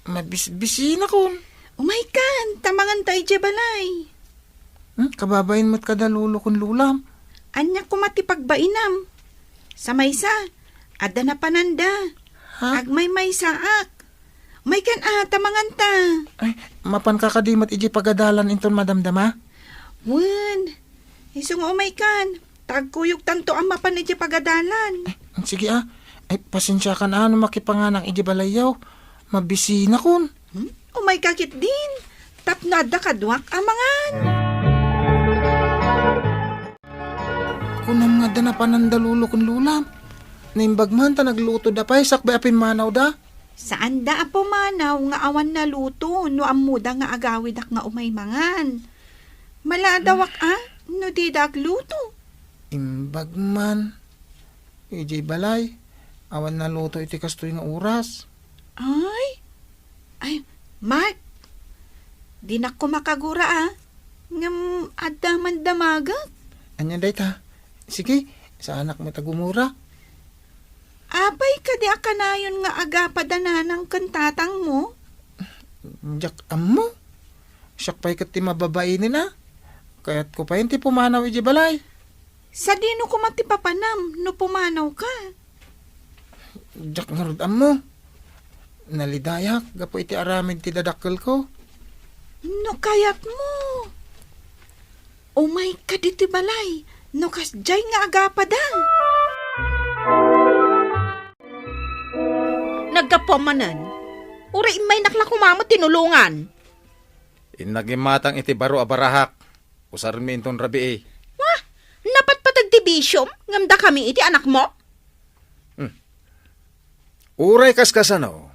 Mabisbisinakon. Umaykan, ta manganta idiay balay. Hmm? Kababain met kada lolo ken lolam. Ania koma ti pagbainam? Sa maysa, adda napananda. Ha? Agmaymaysaak. Umaykan a, ta manganta. Ay, mapanka kadi met idiay pagadalan inton madamdama? Wen, isu nga umaykan, ta agkuyogtanto a mapan idiay pagadalan. Ay, sige a. Ay, pasensiakan a no makipanganak idiay balayyo. Mabisinakon. Hmm? Umayka ketdin. Tapno adda kaduak a mangan. Kunam nga adda napananda lolo ken lolam. Naimbag man ta naglutoda pay sakbay a pimmanawda. Saanda a pumanaw nga awan naluto no ammoda nga agawidak nga umay mangan. Maladawak a no dida agluto. Imbag man. Idiay balay, awan naluto iti kastoy nga oras. Ay? Ay, Mark, dinak koma kagura a. Ngem adda man damagek. Ania dayta? Sige, saanak met a gumura. Apay kadi a kanayon nga agapada nanang ken tatangmo? Diak ammo. Siak pay ket ti mababainen a. Kayatko pay ti pumanaw idiay balay. Sadino koma ti papanam no pumanawka? Diak ngarud ammo. Nalidayak gapu iti aramid ti dadakkelko. No kayatmo, umayka ditoy balay no kasdiay nga agapada. Naggapuam manen, uray immaynak la koma met tinulongan. Innak imatang iti baro a barahak. Usarenmi inton rabii. Wah! Napatpateg ti bisiom, ngem dakami iti anakmo? Hmm. Uray kaskasano,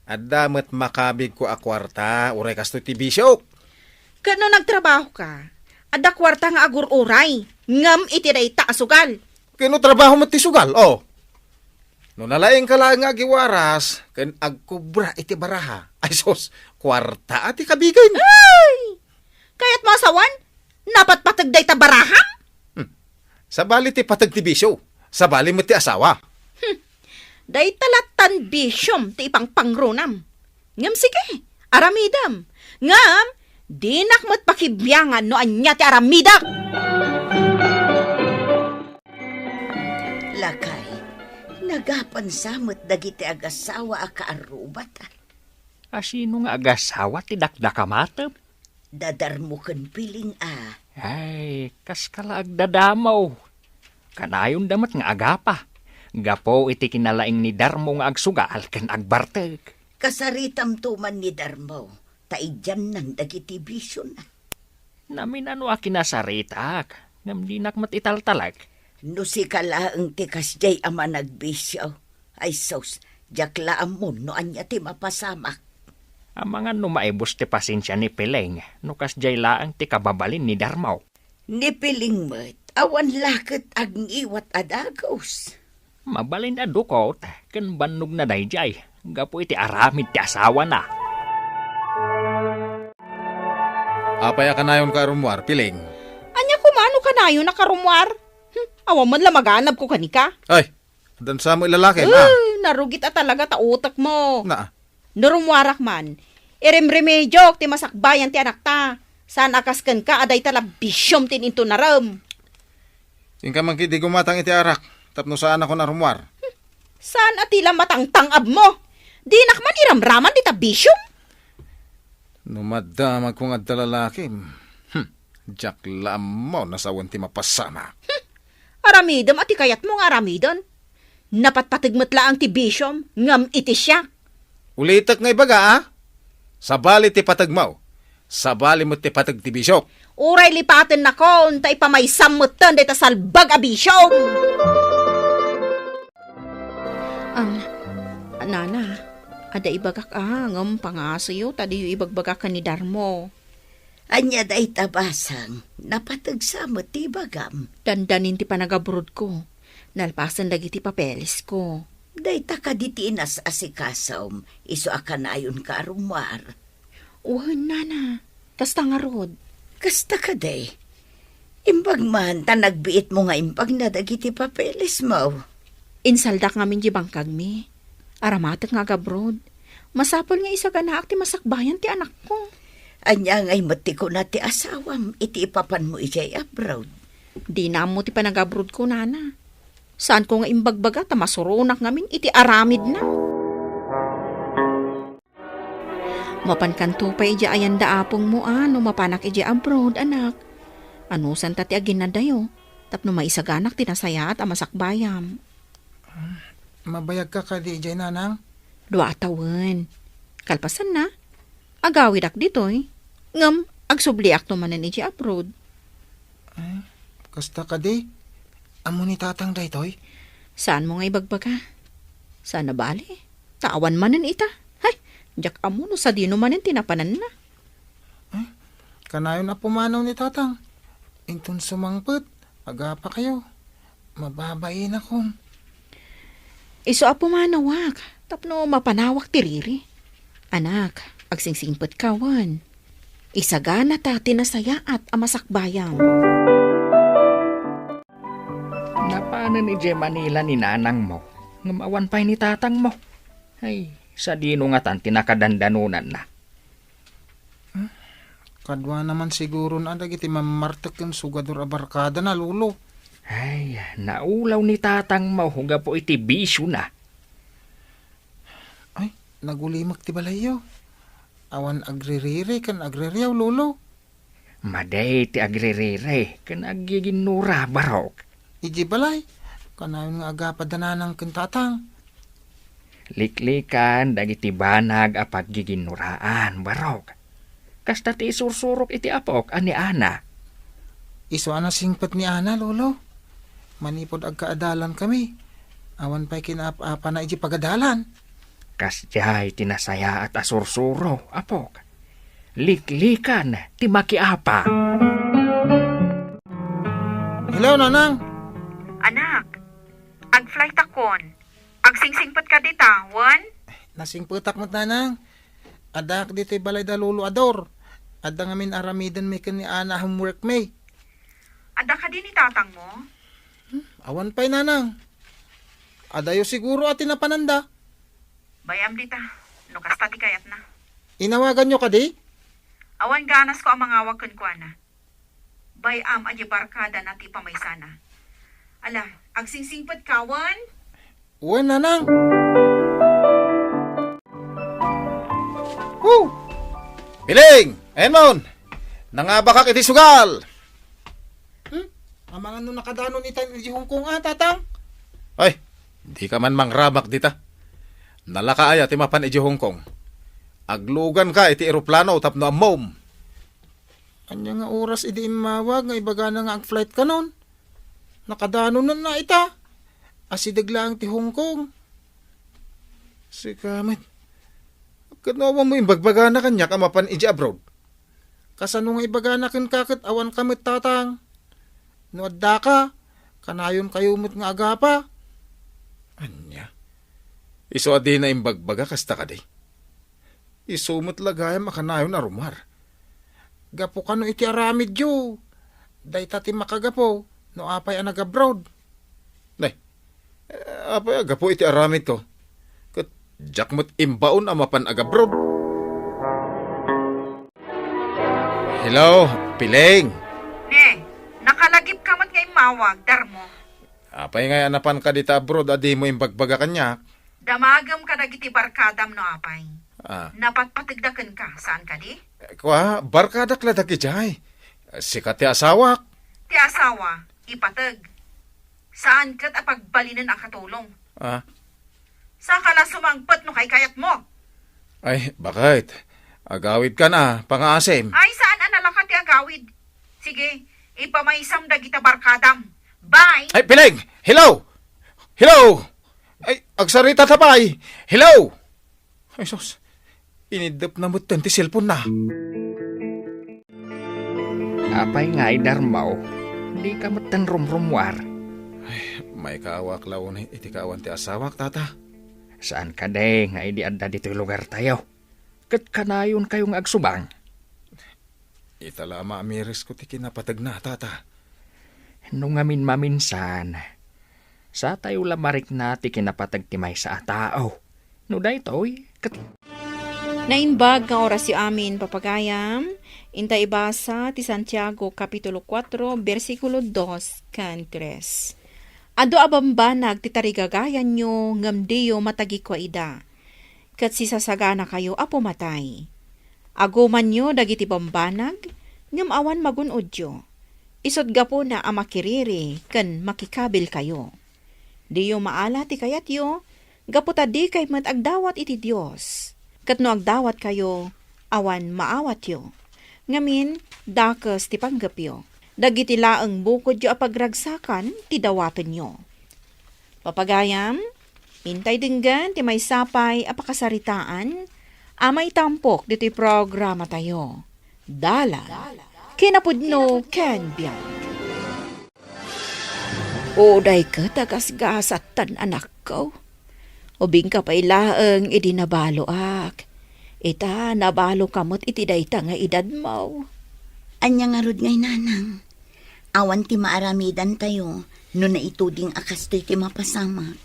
adda met makabigko a kuarta, uray kastoy ti bisiok. Ket no nagtrabahoka, adda kuarta nga agur-uray, ngem iti dayta a sugal. Ket no trabaho met ti sugal, oh. No nalaingka laeng nga agiwaras ken agkubra iti baraha, ay sus, kuarta a ti kabigen. Ay! Kayatmo a sawen? Napatpateg dayta baraham? Hmm. Sabali ti pateg ti bisio, sabali met ti asawa. Hmm. Dayta lattan bisiom ti ipangpangronam. Ngem sige, aramidem. Ngem, dinak met pakibiangan no ania ti aramidek. Lakay, nagapansa met dagiti agasawa a kaarrubat. A sino nga agasawa ti dakdakamatem? Dadarmo ken Piling a. Ay, kaska la agdadamo. Kanayonda met nga agapa. Gapu iti kinalaing ni Darmo nga agsugal ken agbartek. Kasaritamto man ni Darmo, ta idiannan dagiti bisiona. Naminano a kinasaritak, ngem dinak met italtalek. No sika laeng ti kasdiay a managbisio, ay sus, diak la ammon no ania ti mapasamak. Amangan no maibus ti pasensia ni Piling, no kasdiay laeng ti kababalin ni Darmo. Ni Piling met, awan la ket agngiwat a dagus. Mabalin a dukot ken bannogna daydiay gapu iti aramid ti asawana. Apay a kanayonka a rummuar, Piling? Ania koma no kanayon a karummuar? Hmm, awan man la maganabko kanika. Ay, addan sa mo ilalakem, ah. Eh, narugit a talaga ta utekmo. Na. No rummuarak man, irimremediok ti masakbayan ti anakta. Saan a kas kenka a dayta la bisiom ti intunarem. Inka man ketdi gumatang iti arak, tapno saanakon a rummuar. Saan a ti la matangtang-abmo? Dinak man iramraman dita bisiom. No madamagko nga adda lalakim, hmm, diak la ammo no sawen ti mapasamak. Hmm, aramidem a ti kayatmo nga aramiden. Napatpateg met laeng ti bisiom, ngem iti siak. Ulitek nga ibaga, a? Sabali ti pategmo, sabali met ti pateg ti bisiok. Uray lipatennakon ta ipamaysam metten dayta salbag a bisiom. Am, nana, adda ibagak a, ngem pangasoyo ta diyo ibagbaga ken ni Darmo. Ania dayta basang? Napateg sa met ti ibagam. Dandanin ti panagabrodko. Nalpasen dagiti papelesko. Dayta kadi ti inas-asikasom, isu a kanayonka a rummuar? Wen, nana. Kasta ngarud. Kasta kadi. Imbag man ta nagbiitmo nga imbagna dagiti papelesmo. Insaldak ngamin di bangkagmi. Aramatek nga agabrod. Masapul nga isaganaak ti masakbayan ti anakko. Ania ngay met ti kuna ti asawam iti ipapanmo idiay abroad? Dina ammo ti panagabrodko, nana. Saanko nga imbagbaga ta masuronak ngamin iti aramidna. Mapankanto pay idiay ayanda apongmo a no mapanak idiay abroad, anak. Anusanta ti aginadayo tapno maisaganak ti nasayaat a masakbayam. Mabayagka kadi idiay, nanang? Dua a tawen. Kalpasanna, agawidak ditoy. Ngem agsubliakto manen idiay abroad. Eh, kasta kadi? Ammo ni tatang daytoy? Saanmo nga ibagbaga? Saan a bale? Ta awan manen ita. Hay, diak ammo no sadino manen ti napananna. Eh, kanayon a pumanaw ni tatang. Inton sumangpet, agapakayo. Mababainakon. Isu a pumanawak, tapno mapanawak ti riri. Anak, agsingsingpetka wen. Isaganata ti nasayaat a masakbayam. Napanen idiay Manila ni nanangmo, ngem awan pay ni tatangmo. Ay, sadino ngatan ti nakadandanonanna? Hmm? Kaduana man siguron a dagiti mammartek ken sugador a barkadana, Lolo. Ay, naulaw ni tatangmo gapu iti bisiona. Ay, nagulimek ti balayyo. Awan agririri ken agririaw, Lolo. Madi ti agririri ken aggiginnura, barok. Idiay balay, kanayon nga agapa da nanang ken tatang. Liklikan dagiti banag a paggiginnuraan, barok. Kasta ti isursurok iti apok a ni Ana. Isu a nasingpet ni Ana, Lolo. Manipud agkaadalankami, awan pay kinaap-apana idiay pagadalan. Kasdiay ti nasayaat a sursuro, apok. Liklikan ti makiapa. Hello, Nanang. Anak, ag-flight akon. Agsingsingpet ka dita, wen? Nasingpetak met, Nanang. Addaak ditoy balay da Lolo Ador. Adda ngamin aramidenmi ken ni Ana a homeworkmi. Adda kadi ni tatangmo? Hmm, awan pay, Nanang. Adayo siguro a ti napananda. Bay-am dita, no kasta ti kayatna. Inawaganyo kadi? Awan ganasko a mangawag kenkuana. Bay-am a diay barkadana ti pamaysana. Ala, agsingsingpet ka, wen? Wen, Nanang. Woo! Piling! Ayan mon! Nangabakak iti sugal! Hmm? Amangan no nakadanon ita idiay Hong Kong, a, Tatang? Ay, dika man mangrabak dita. Nalaka aya ti mapan idiay Hong Kong? Agluganka iti eroplano tapno ammom. Ania nga oras idi immawag nga ibagana nga ag-flight kanon? Nakadanonna ita. Asideg laeng ti Hong Kong. Sika met. Ket no awan mo imbagbagana kaniak a mapan idiay abroad? Kasano nga ibagana kenka ket awanka met, Tatang? No addaka, kanayonkayo met nga agapa. Ania? Isu a dina imbagbaga kasta kadi? Isu met la gayam a kanayon a rumar. Gapu kano iti aramidyo? Dayta ti makagapu no apay a nagabroad. Nay, eh, apay a gapu iti aramidko? Ket diak met imbaon a mapan agabroad. Hello, Piling. Ne, nakalagip ka met nga immawag, Darmo. Apay ngay a napanka dita abroad a dimo imbagbaga kaniak? Damagem kadagiti barkadam no apay. Ah. Napatpategda kenka, saan kadi? Kua, barkadak la dagidiay. Sika ti asawak. Ti asawa, ipateg. Saan ket a pagbalinen a katulong. Ah. Saka la sumangpet no kaykayatmo. Ay, bakit? Agawidkan a, pangaasim. Ay, saan a nalaka ti agawid? Sige, ipamaysam dagita barkadam. Bye! Ay, Piling! Hello! Hello! Ay, agsarita ta pay! Hello! Ay, sus. Iniddepna metten ti cellphone-na. Apay ngay, Darmo? Dika metten rumrummuar. Ay, maikaawak la unay iti kaawan ti asawak, Tata. Saan kadi nga idi adda ditoy lugartayo, ket kanayonkayo nga agsubang? Ita la a maamiresko ti kinapategna, Tata. No ngamin maminsan, satayo la marikna ti kinapateg ti maysa a tao. No daytoy, ket Naimbag nga orasyo amin, papagayam. Inta ibasa ti Santiago, Kapitulo kuatro, bersikulo dos ken tres. Adu a bambanag ti tarigagayanyo, ngem diyo matagikua ida, ket sisasaganakayo a pumatay. Agumanyo dagiti bambanag, ngem awan magun-odyo. Isut' gapuna a makiriri ken makikabilkayo. Diyo maala ti kayatyo, gapu ta dikay met agdawat iti Dios. Ket no agdawatkayo, awan maawatyo. Ngamin, dakes ti panggepyo. Dagiti laeng bukodyo a pagragsakan ti dawatenyo. Papagayam, intay denggen ti maysa pay a pakasaritaan a maitampok ditoy programatayo. Dalan, kinapudno ken biag. Uray ket a gasgasat tan, anakko. Ubingka pay laeng idi nabaloak. Ita, nabaloka met iti dayta nga edadmo. Ania ngarud ngay, nanang? Awan ti maaramidantayo no naituding a kastoy ti mapasamak.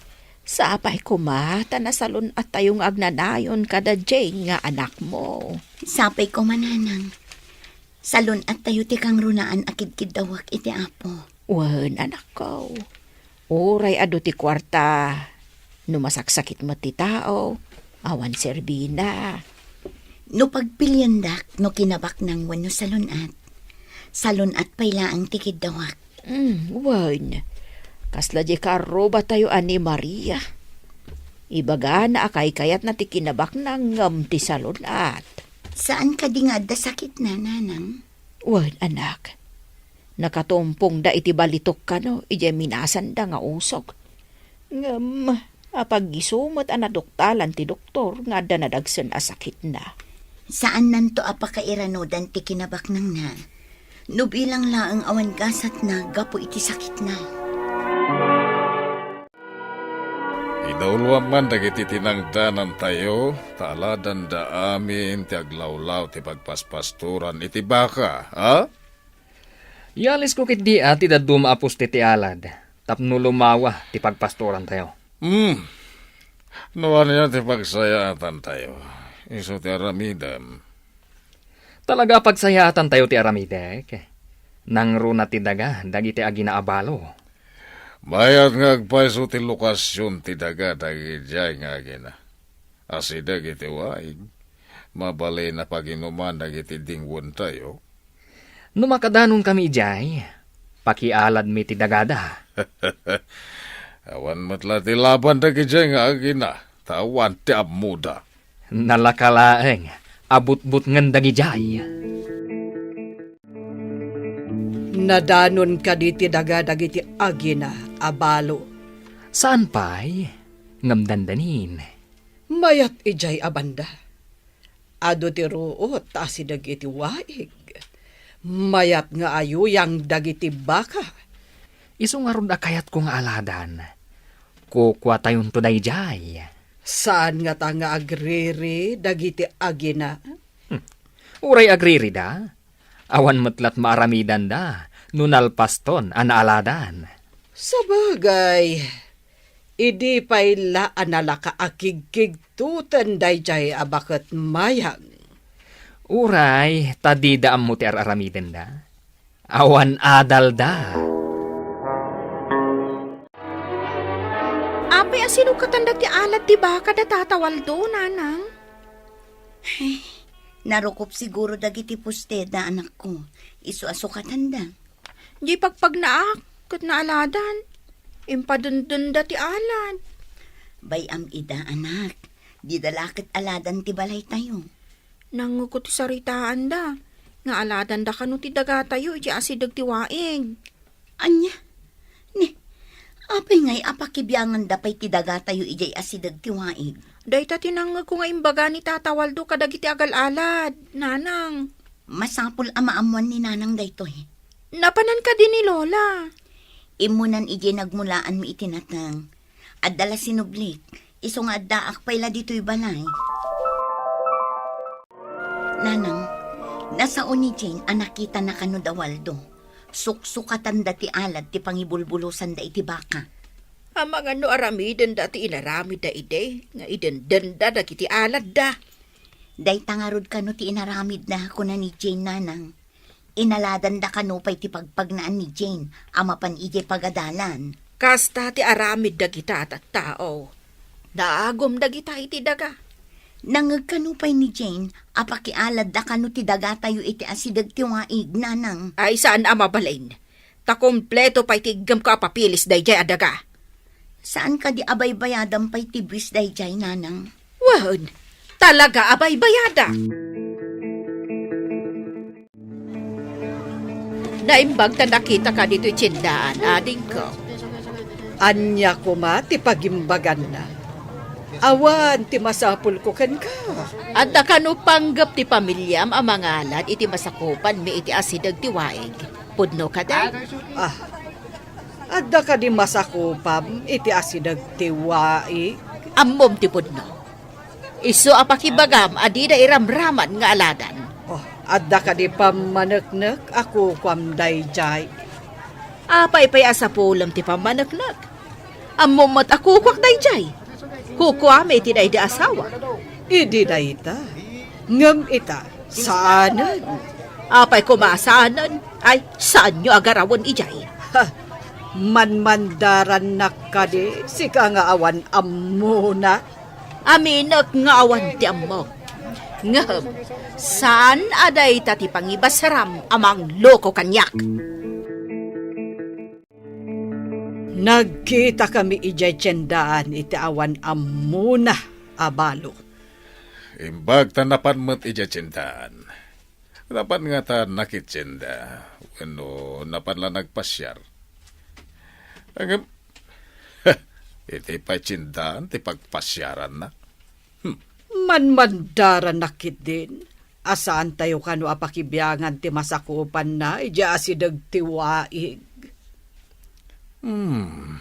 Sapay koma ta nasalun-attayo nga agnanayon kada Jane nga anakmo. Sapay koma, nanang. Salun-attayo ti kangrunaan a kidkiddawak iti Apo. Wen, anakko. Uray adu ti kuarta, no masaksakit met ti tao, awan serbina. No pagpiliendak no kinabaknang wenno salun-at, salun-at pay laeng ti kiddawak. Mm, wen, kasla diay kaarrubatayo a ni Maria. Ibagana a kaykayatna ti kinabaknang ngem ti salun-at. Saan kadi nga adda sakitna, nanang? Wen, anak. Nakatumpongda iti balitok kano idiay minasanda nga usog. Ngem, apag-isu met a naduktalan ti doktor nga adda nadagsen a sakitna. Saannanto a pakairanudan ti kinabaknangna no bilang laeng awan gasatna gapu iti sakitna. Idawluam man dagiti tinangdanantayo, ta aladanda amin ti aglawlaw ti pagpaspastoran iti baka, a? Ialisko ketdi a ti dadduma a puste ti alad tapno lumawa ti pagpastorantayo. Hmm. No ania ti pagsayaatantayo, isu ti aramidem. Talaga a pagsayaatantayo ti aramidek. Nangruna ti daga dagiti agina a balo. Mayat nga agpayso ti lokasion ti daga dagidiay nga agina. Asideg iti waig, mabalin a paginuman dagiti dingwentayo. No makadanonkami idiay, pakialadmi ti dagada. Awan met la ti laban dagidiay nga agina, ta awan ti ammoda. Nalaka laeng a butbutngen dagidiay. Nadanon kadi ti daga dagiti agina a balo? Saan pay, ngem dandanin. Mayat idiay a banda. Adu ti ruot ta asideg iti waig. Mayat nga ayuyang dagiti baka. Isu ngarud a kayatko nga aladan. Kukuatayonto daydiay. Saan ngata nga agriri dagiti agina? Hmm. Uray agririda, awan met lat maaramidanda no nalpaston a naaladan. Sabagay, idi pay la a nalaka a kigkigtuten daydiay a baket mayang. Uray ta dida ammo ti ar-aramidenda. Awan adalda. Apay a sinukatanda ti alad ti baka da Tata Waldo, nanang? Ay, narukop siguro dagiti posteda, anakko. Isu a sukatanda. Di pagpagnaak, ket naaladan. Impadendenda ti alad. Bay-am ida, anak. Dida la ket aladan ti balaytayo. Nangngegko ti saritaanda, nga aladanda kano ti dagatayo iti asideg ti waig. Ania? Ni, apay ngay a pakibianganda pay ti dagatayo idiay asideg ti waig? Dayta ti nangngegko nga imbaga ni Tata Waldo kadagiti agal-alad, nanang. Masapul a maammoan ni nanang daytoy. Napanan kadi ni Lola? Immunan idiay nagmulaanmi iti nateng. Adda la sinublik, isu nga addaak pay la ditoy balay. Nanang, nasao ni Jane a nakitana kano da Waldo. Suksukatanda ti alad ti pangibulbulosanda iti baka. Amangan no aramidenda ti inaramidda idi nga idendenda dagiti aladda. Dayta ngarud kano ti inaramidda, kuna ni Jane, nanang. Inaladanda kano pay ti pagpagnaan ni Jane a mapan idiay pagadalan. Kasta ti aramid dagita a tattao. Naagum dagita iti daga. Nangngeg kano pay ni Jane a pakialadda kano ti dagatayo iti asideg ti waig, nanang. Ay, saan a mabalin. Ta kompleto pay ti iggemko a papilis daydiay a daga. Saan kadi a baybayadam pay ti buis daydiay, nanang? Wen, talaga a baybayada. Naimbag ta nakitaka ditoy tiendaan, adingko. Ania koma ti pagimbaganna? Awan ti masapulko kenka. Adda kano panggep ti pamiliam a mangalad iti masakupanmi iti asideg ti waig? Pudno kadi? Ah, adda kadi masakupam iti asideg ti waig? Ammom ti pudno. Isu a pakibagam a dida iramraman nga aladan. Oh, adda kadi pammaneknek a kukuam daydiay? Apay pay a sapulem ti pammaneknek? Ammom met a kukuak daydiay. Kukuami iti daydi a asawa. Idi dayta. Ngem ita, saanen. Apay koma a saanen? Ay, saanyo a garawen idiay. Ha, manmandarannak kadi, sika nga awan ammona? Aminek nga awan ti ammok. Ngem, saan a dayta ti pangibasram a mangloko kaniak. Nagkitakami idiay tiendaan iti awan ammona a balo. Imbag ta napan met idiay tiendaan. Napan ngata nakitienda, wenno napan la nagpasiar? Ngem, iti pay tiendaan ti pagpasiaranna. Hmm. Manmandarannak ketdin, a saantayo kano a pakibiangan ti masakupanna idiay asideg ti waig. Hmm.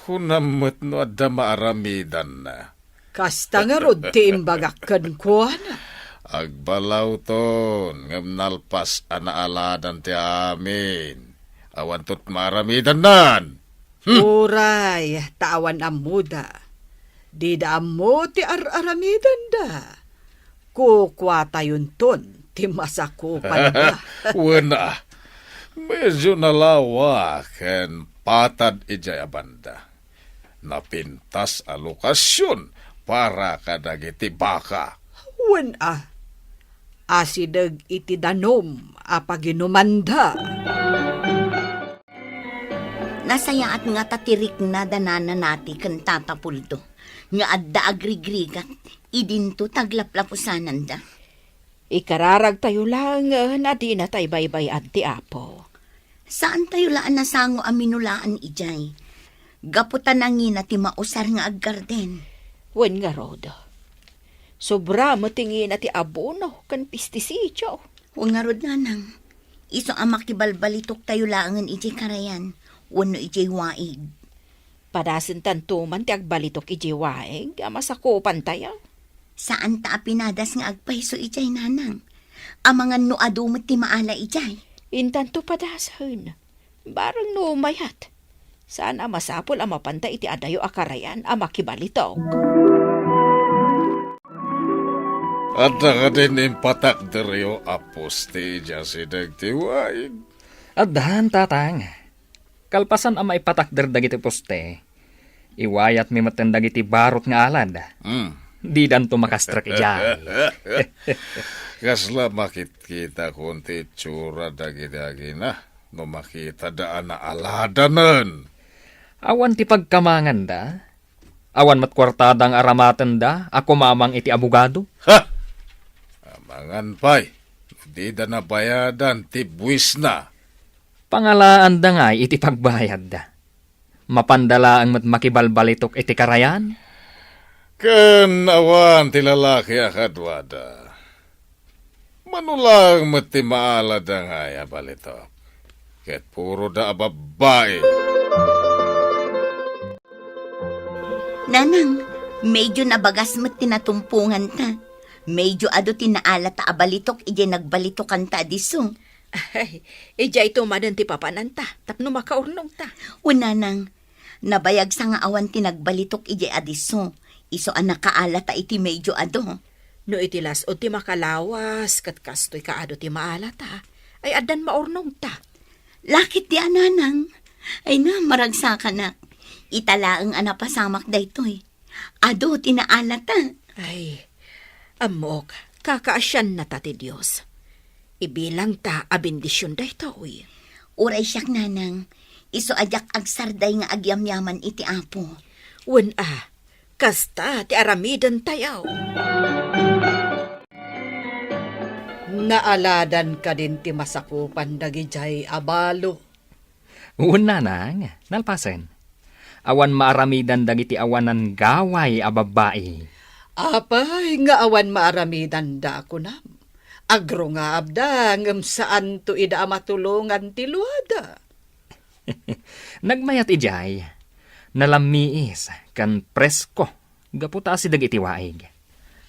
Kunam met no adda maaramidanna. Kasta ngarud ti imbagak kenkuana. Agbalawton, ngem nalpas a naaladan ti amin. Awanto ti maaramidannan. Hmm. Uray, ta awan ammoda. Dida ammo ti ar-aramidenda. Kukuatayonton ti masakupanda. Wen a, medyo nalawa ken patad idiay a banda. Napintas a lokasion para kadagiti baka. Wen a, asideg iti danum a paginumanda. Nasayaat nga ta ti rikna da Nana Nati ken Tata Puldo nga adda agrigrigat idinto ti aglaplapusananda. Ikararagtayo laengen a dinatay baybay-ad ti Apo. Saantayo la a nasango a minulaan idiay. Gapu ta nangina ti mausar nga aggarden. Wen ngarud, sobra met ti ngina ti abono ken pestisidio. Wen ngarud, nanang, isu a makibalbalitoktayo laengen idiay karayan wenno idiay waig. Padasentanto man ti agbalitok idiay waig a masakupantayo. Saanta a pinadas nga agpayso idiay, nanang. Amangan no adu met ti maala idiay. Intanto padasen. Bareng no mayat. Saan a masapul a mapanta iti adayo a karayan a makibalitok. Adda kadin impatakderyo a poste idiay asideg ti waig? Addan, tatang. Kalpasan a maipatakder dagiti poste, iwayatmi metten dagiti barut nga alad. Hmm. Didanto makastrek idiay. Kasla makitkitakon ti itsura dagiti agina no makitada a naaladanen. Awan ti pagkamanganda. Awan met kuartada nga aramatenda a kumamang iti abogado. Ha! Amangan pay, dida nabayadan ti buisna. Pangalaanda ngay iti pagbayadda. Mapanda laeng met makibalbalitok iti karayan? Ken awan ti lalaki a kaduada. Mano laeng met ti maalada ngay a balitok. Ket puroda a babbai. Nanang, medyo nabagas met ti natumponganta. Medyo adu ti naalata a balitok idiay nagbaletokanta a disso. Ay, idiayto manen ti papananta, tapno makaurnongta. Wen, nanang, nabayagsa nga awan ti nagbalitok idiay a disso, isu a nakaalata iti medyo adu. No iti las-ud ti makalawas, ket kastoy kaadu ti maalata, ay addan maurnongta. Lakit ti a, nanang. Ay na, maragsakanak. Ita laeng a napasamak daytoy. Adu ti naalata. Ay, ammok, kakaasiannata ti Dios. Ibilangta a bendision daytoy. Uray siak, nanang, isu a diak agsarday nga agyamyaman iti Apo. Wen a, kasta ti aramidentayo. Naaladan kadin ti masakupan dagidiay a balo. Wen, nanang, nalpasen. Awan maaramidan dagiti awanan gaway a babbai. Apay nga awan maaramidanda, kunam? Agrungaabda ngem saanto ida a matulongan ti luada. Nagmayat idiay, nalammiis ken presko gapu ta asideg iti waig.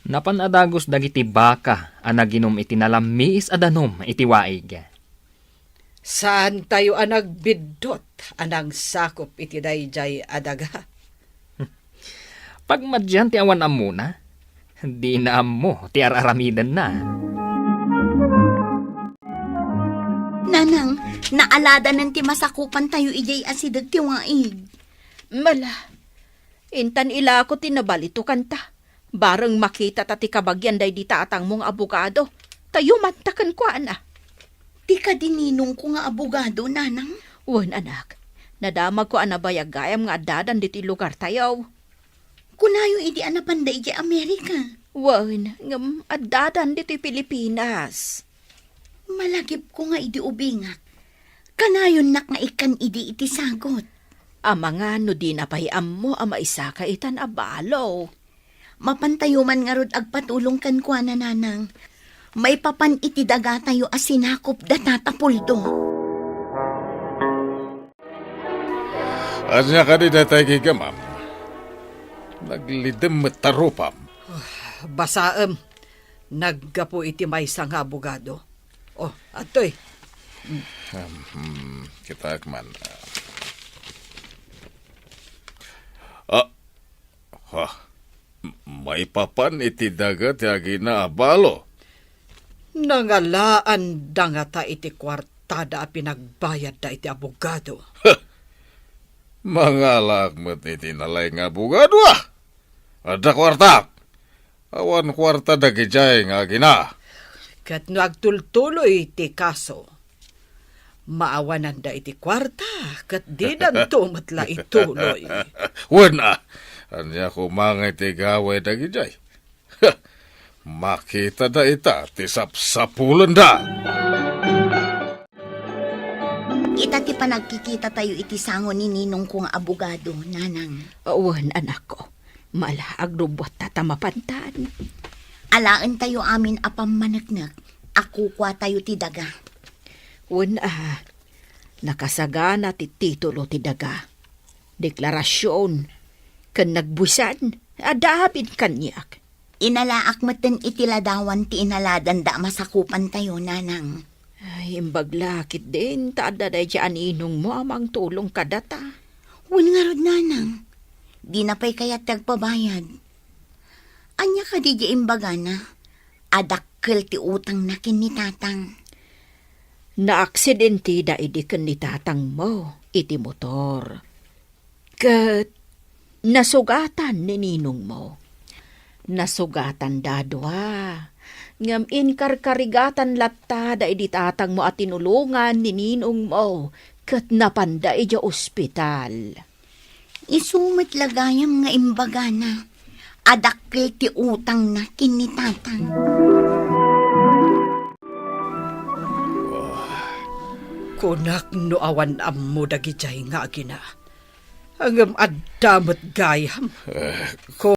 Napan a dagus dagiti baka a naginum iti nalammiis a danum iti waig. Saantayo a nagbiddut a nangsakop iti daydiay a daga. Pagmadian ti awan ammona, dina ammo ti ar-aramidenna. Nanang, naaladanen ti masakupantayo idiay asideg ti waig. Mala, intan ilako ti nabaletokanta. Bareng makitata ti kabagian daydi tatangmo nga abogado, ta yumanta kenkuana. Ti kadi ninongko nga abogado, nanang? Wen, anak, nadamagko a nabayag gayam nga addadan ditoy lugartayo. Kunayo idi a napanda idiay Amerika. Wen, ngem addadan ditoy Pilipinas. Malagipko nga idi ubingak, kanayonnak nga ikkan idi iti sagut. Amangan no dina pay ammo a maisaka itan a balo. Mapantayo man ngarud agpatulong kenkuana, nanang. Maipapan iti dagatayo a sinakop da Tata Puldo. Ania kadi dayta gigamam? Naglidem met ta rupam. Basaem. Naggapu iti maysa nga abogado. Oh, adtoy. Hmm, kitaek man. Ah, ha, maipapan iti daga ti agina a balo. Nangalaanda ngata iti kuartada a pinagbayadda iti abogado. Mangalaak met iti nalaing nga abogado, ah! Adda kuartak! Awan kuarta dagidiay nga agina. Ket no agtultuloy ti kaso, maawananda iti kuarta, ket didanto met la ituloy. Wen a, ania koma nga iti gaway dagidiay? Makitada ita ti sapsapulenda. Ita ti panagkikitatayo iti sango ni ninongko nga abogado, nanang. Wen, anakko. Mala, agrubbuatta ta mapantan. Alaentayo amin a pammaneknek a kukuatayo ti daga. Wen a, nakasagana ti titulo ti daga. Deklarasion, ken nagbusan, adda amin kaniak. Inalaak metten iti ladawan ti inaladanda a masakupantayo, nanang. Ay, imbag la ketdin ta adda daydiay a ninongmo a mangtulong kadata. Wen ngarud, nanang, dina pay kayat ti agpabayad. Ania kadi diay imbagana a dakkel ti utangna ken ni tatang? Naaksidenteda idi ken ni tatangmo iti motor. Ket nasugatan ni ninongmo. Nasugatanda a dua. Ngem inkarkarigatan latta daydi tatangmo a tinulongan ni ninongmo ket napanda idiay ospital. Isu met la gayam nga imbagana a dakkel ti utangna ken ni tatang. Kunak no awan ammo dagidiay nga agina. Ngem adda met gayam. Eh,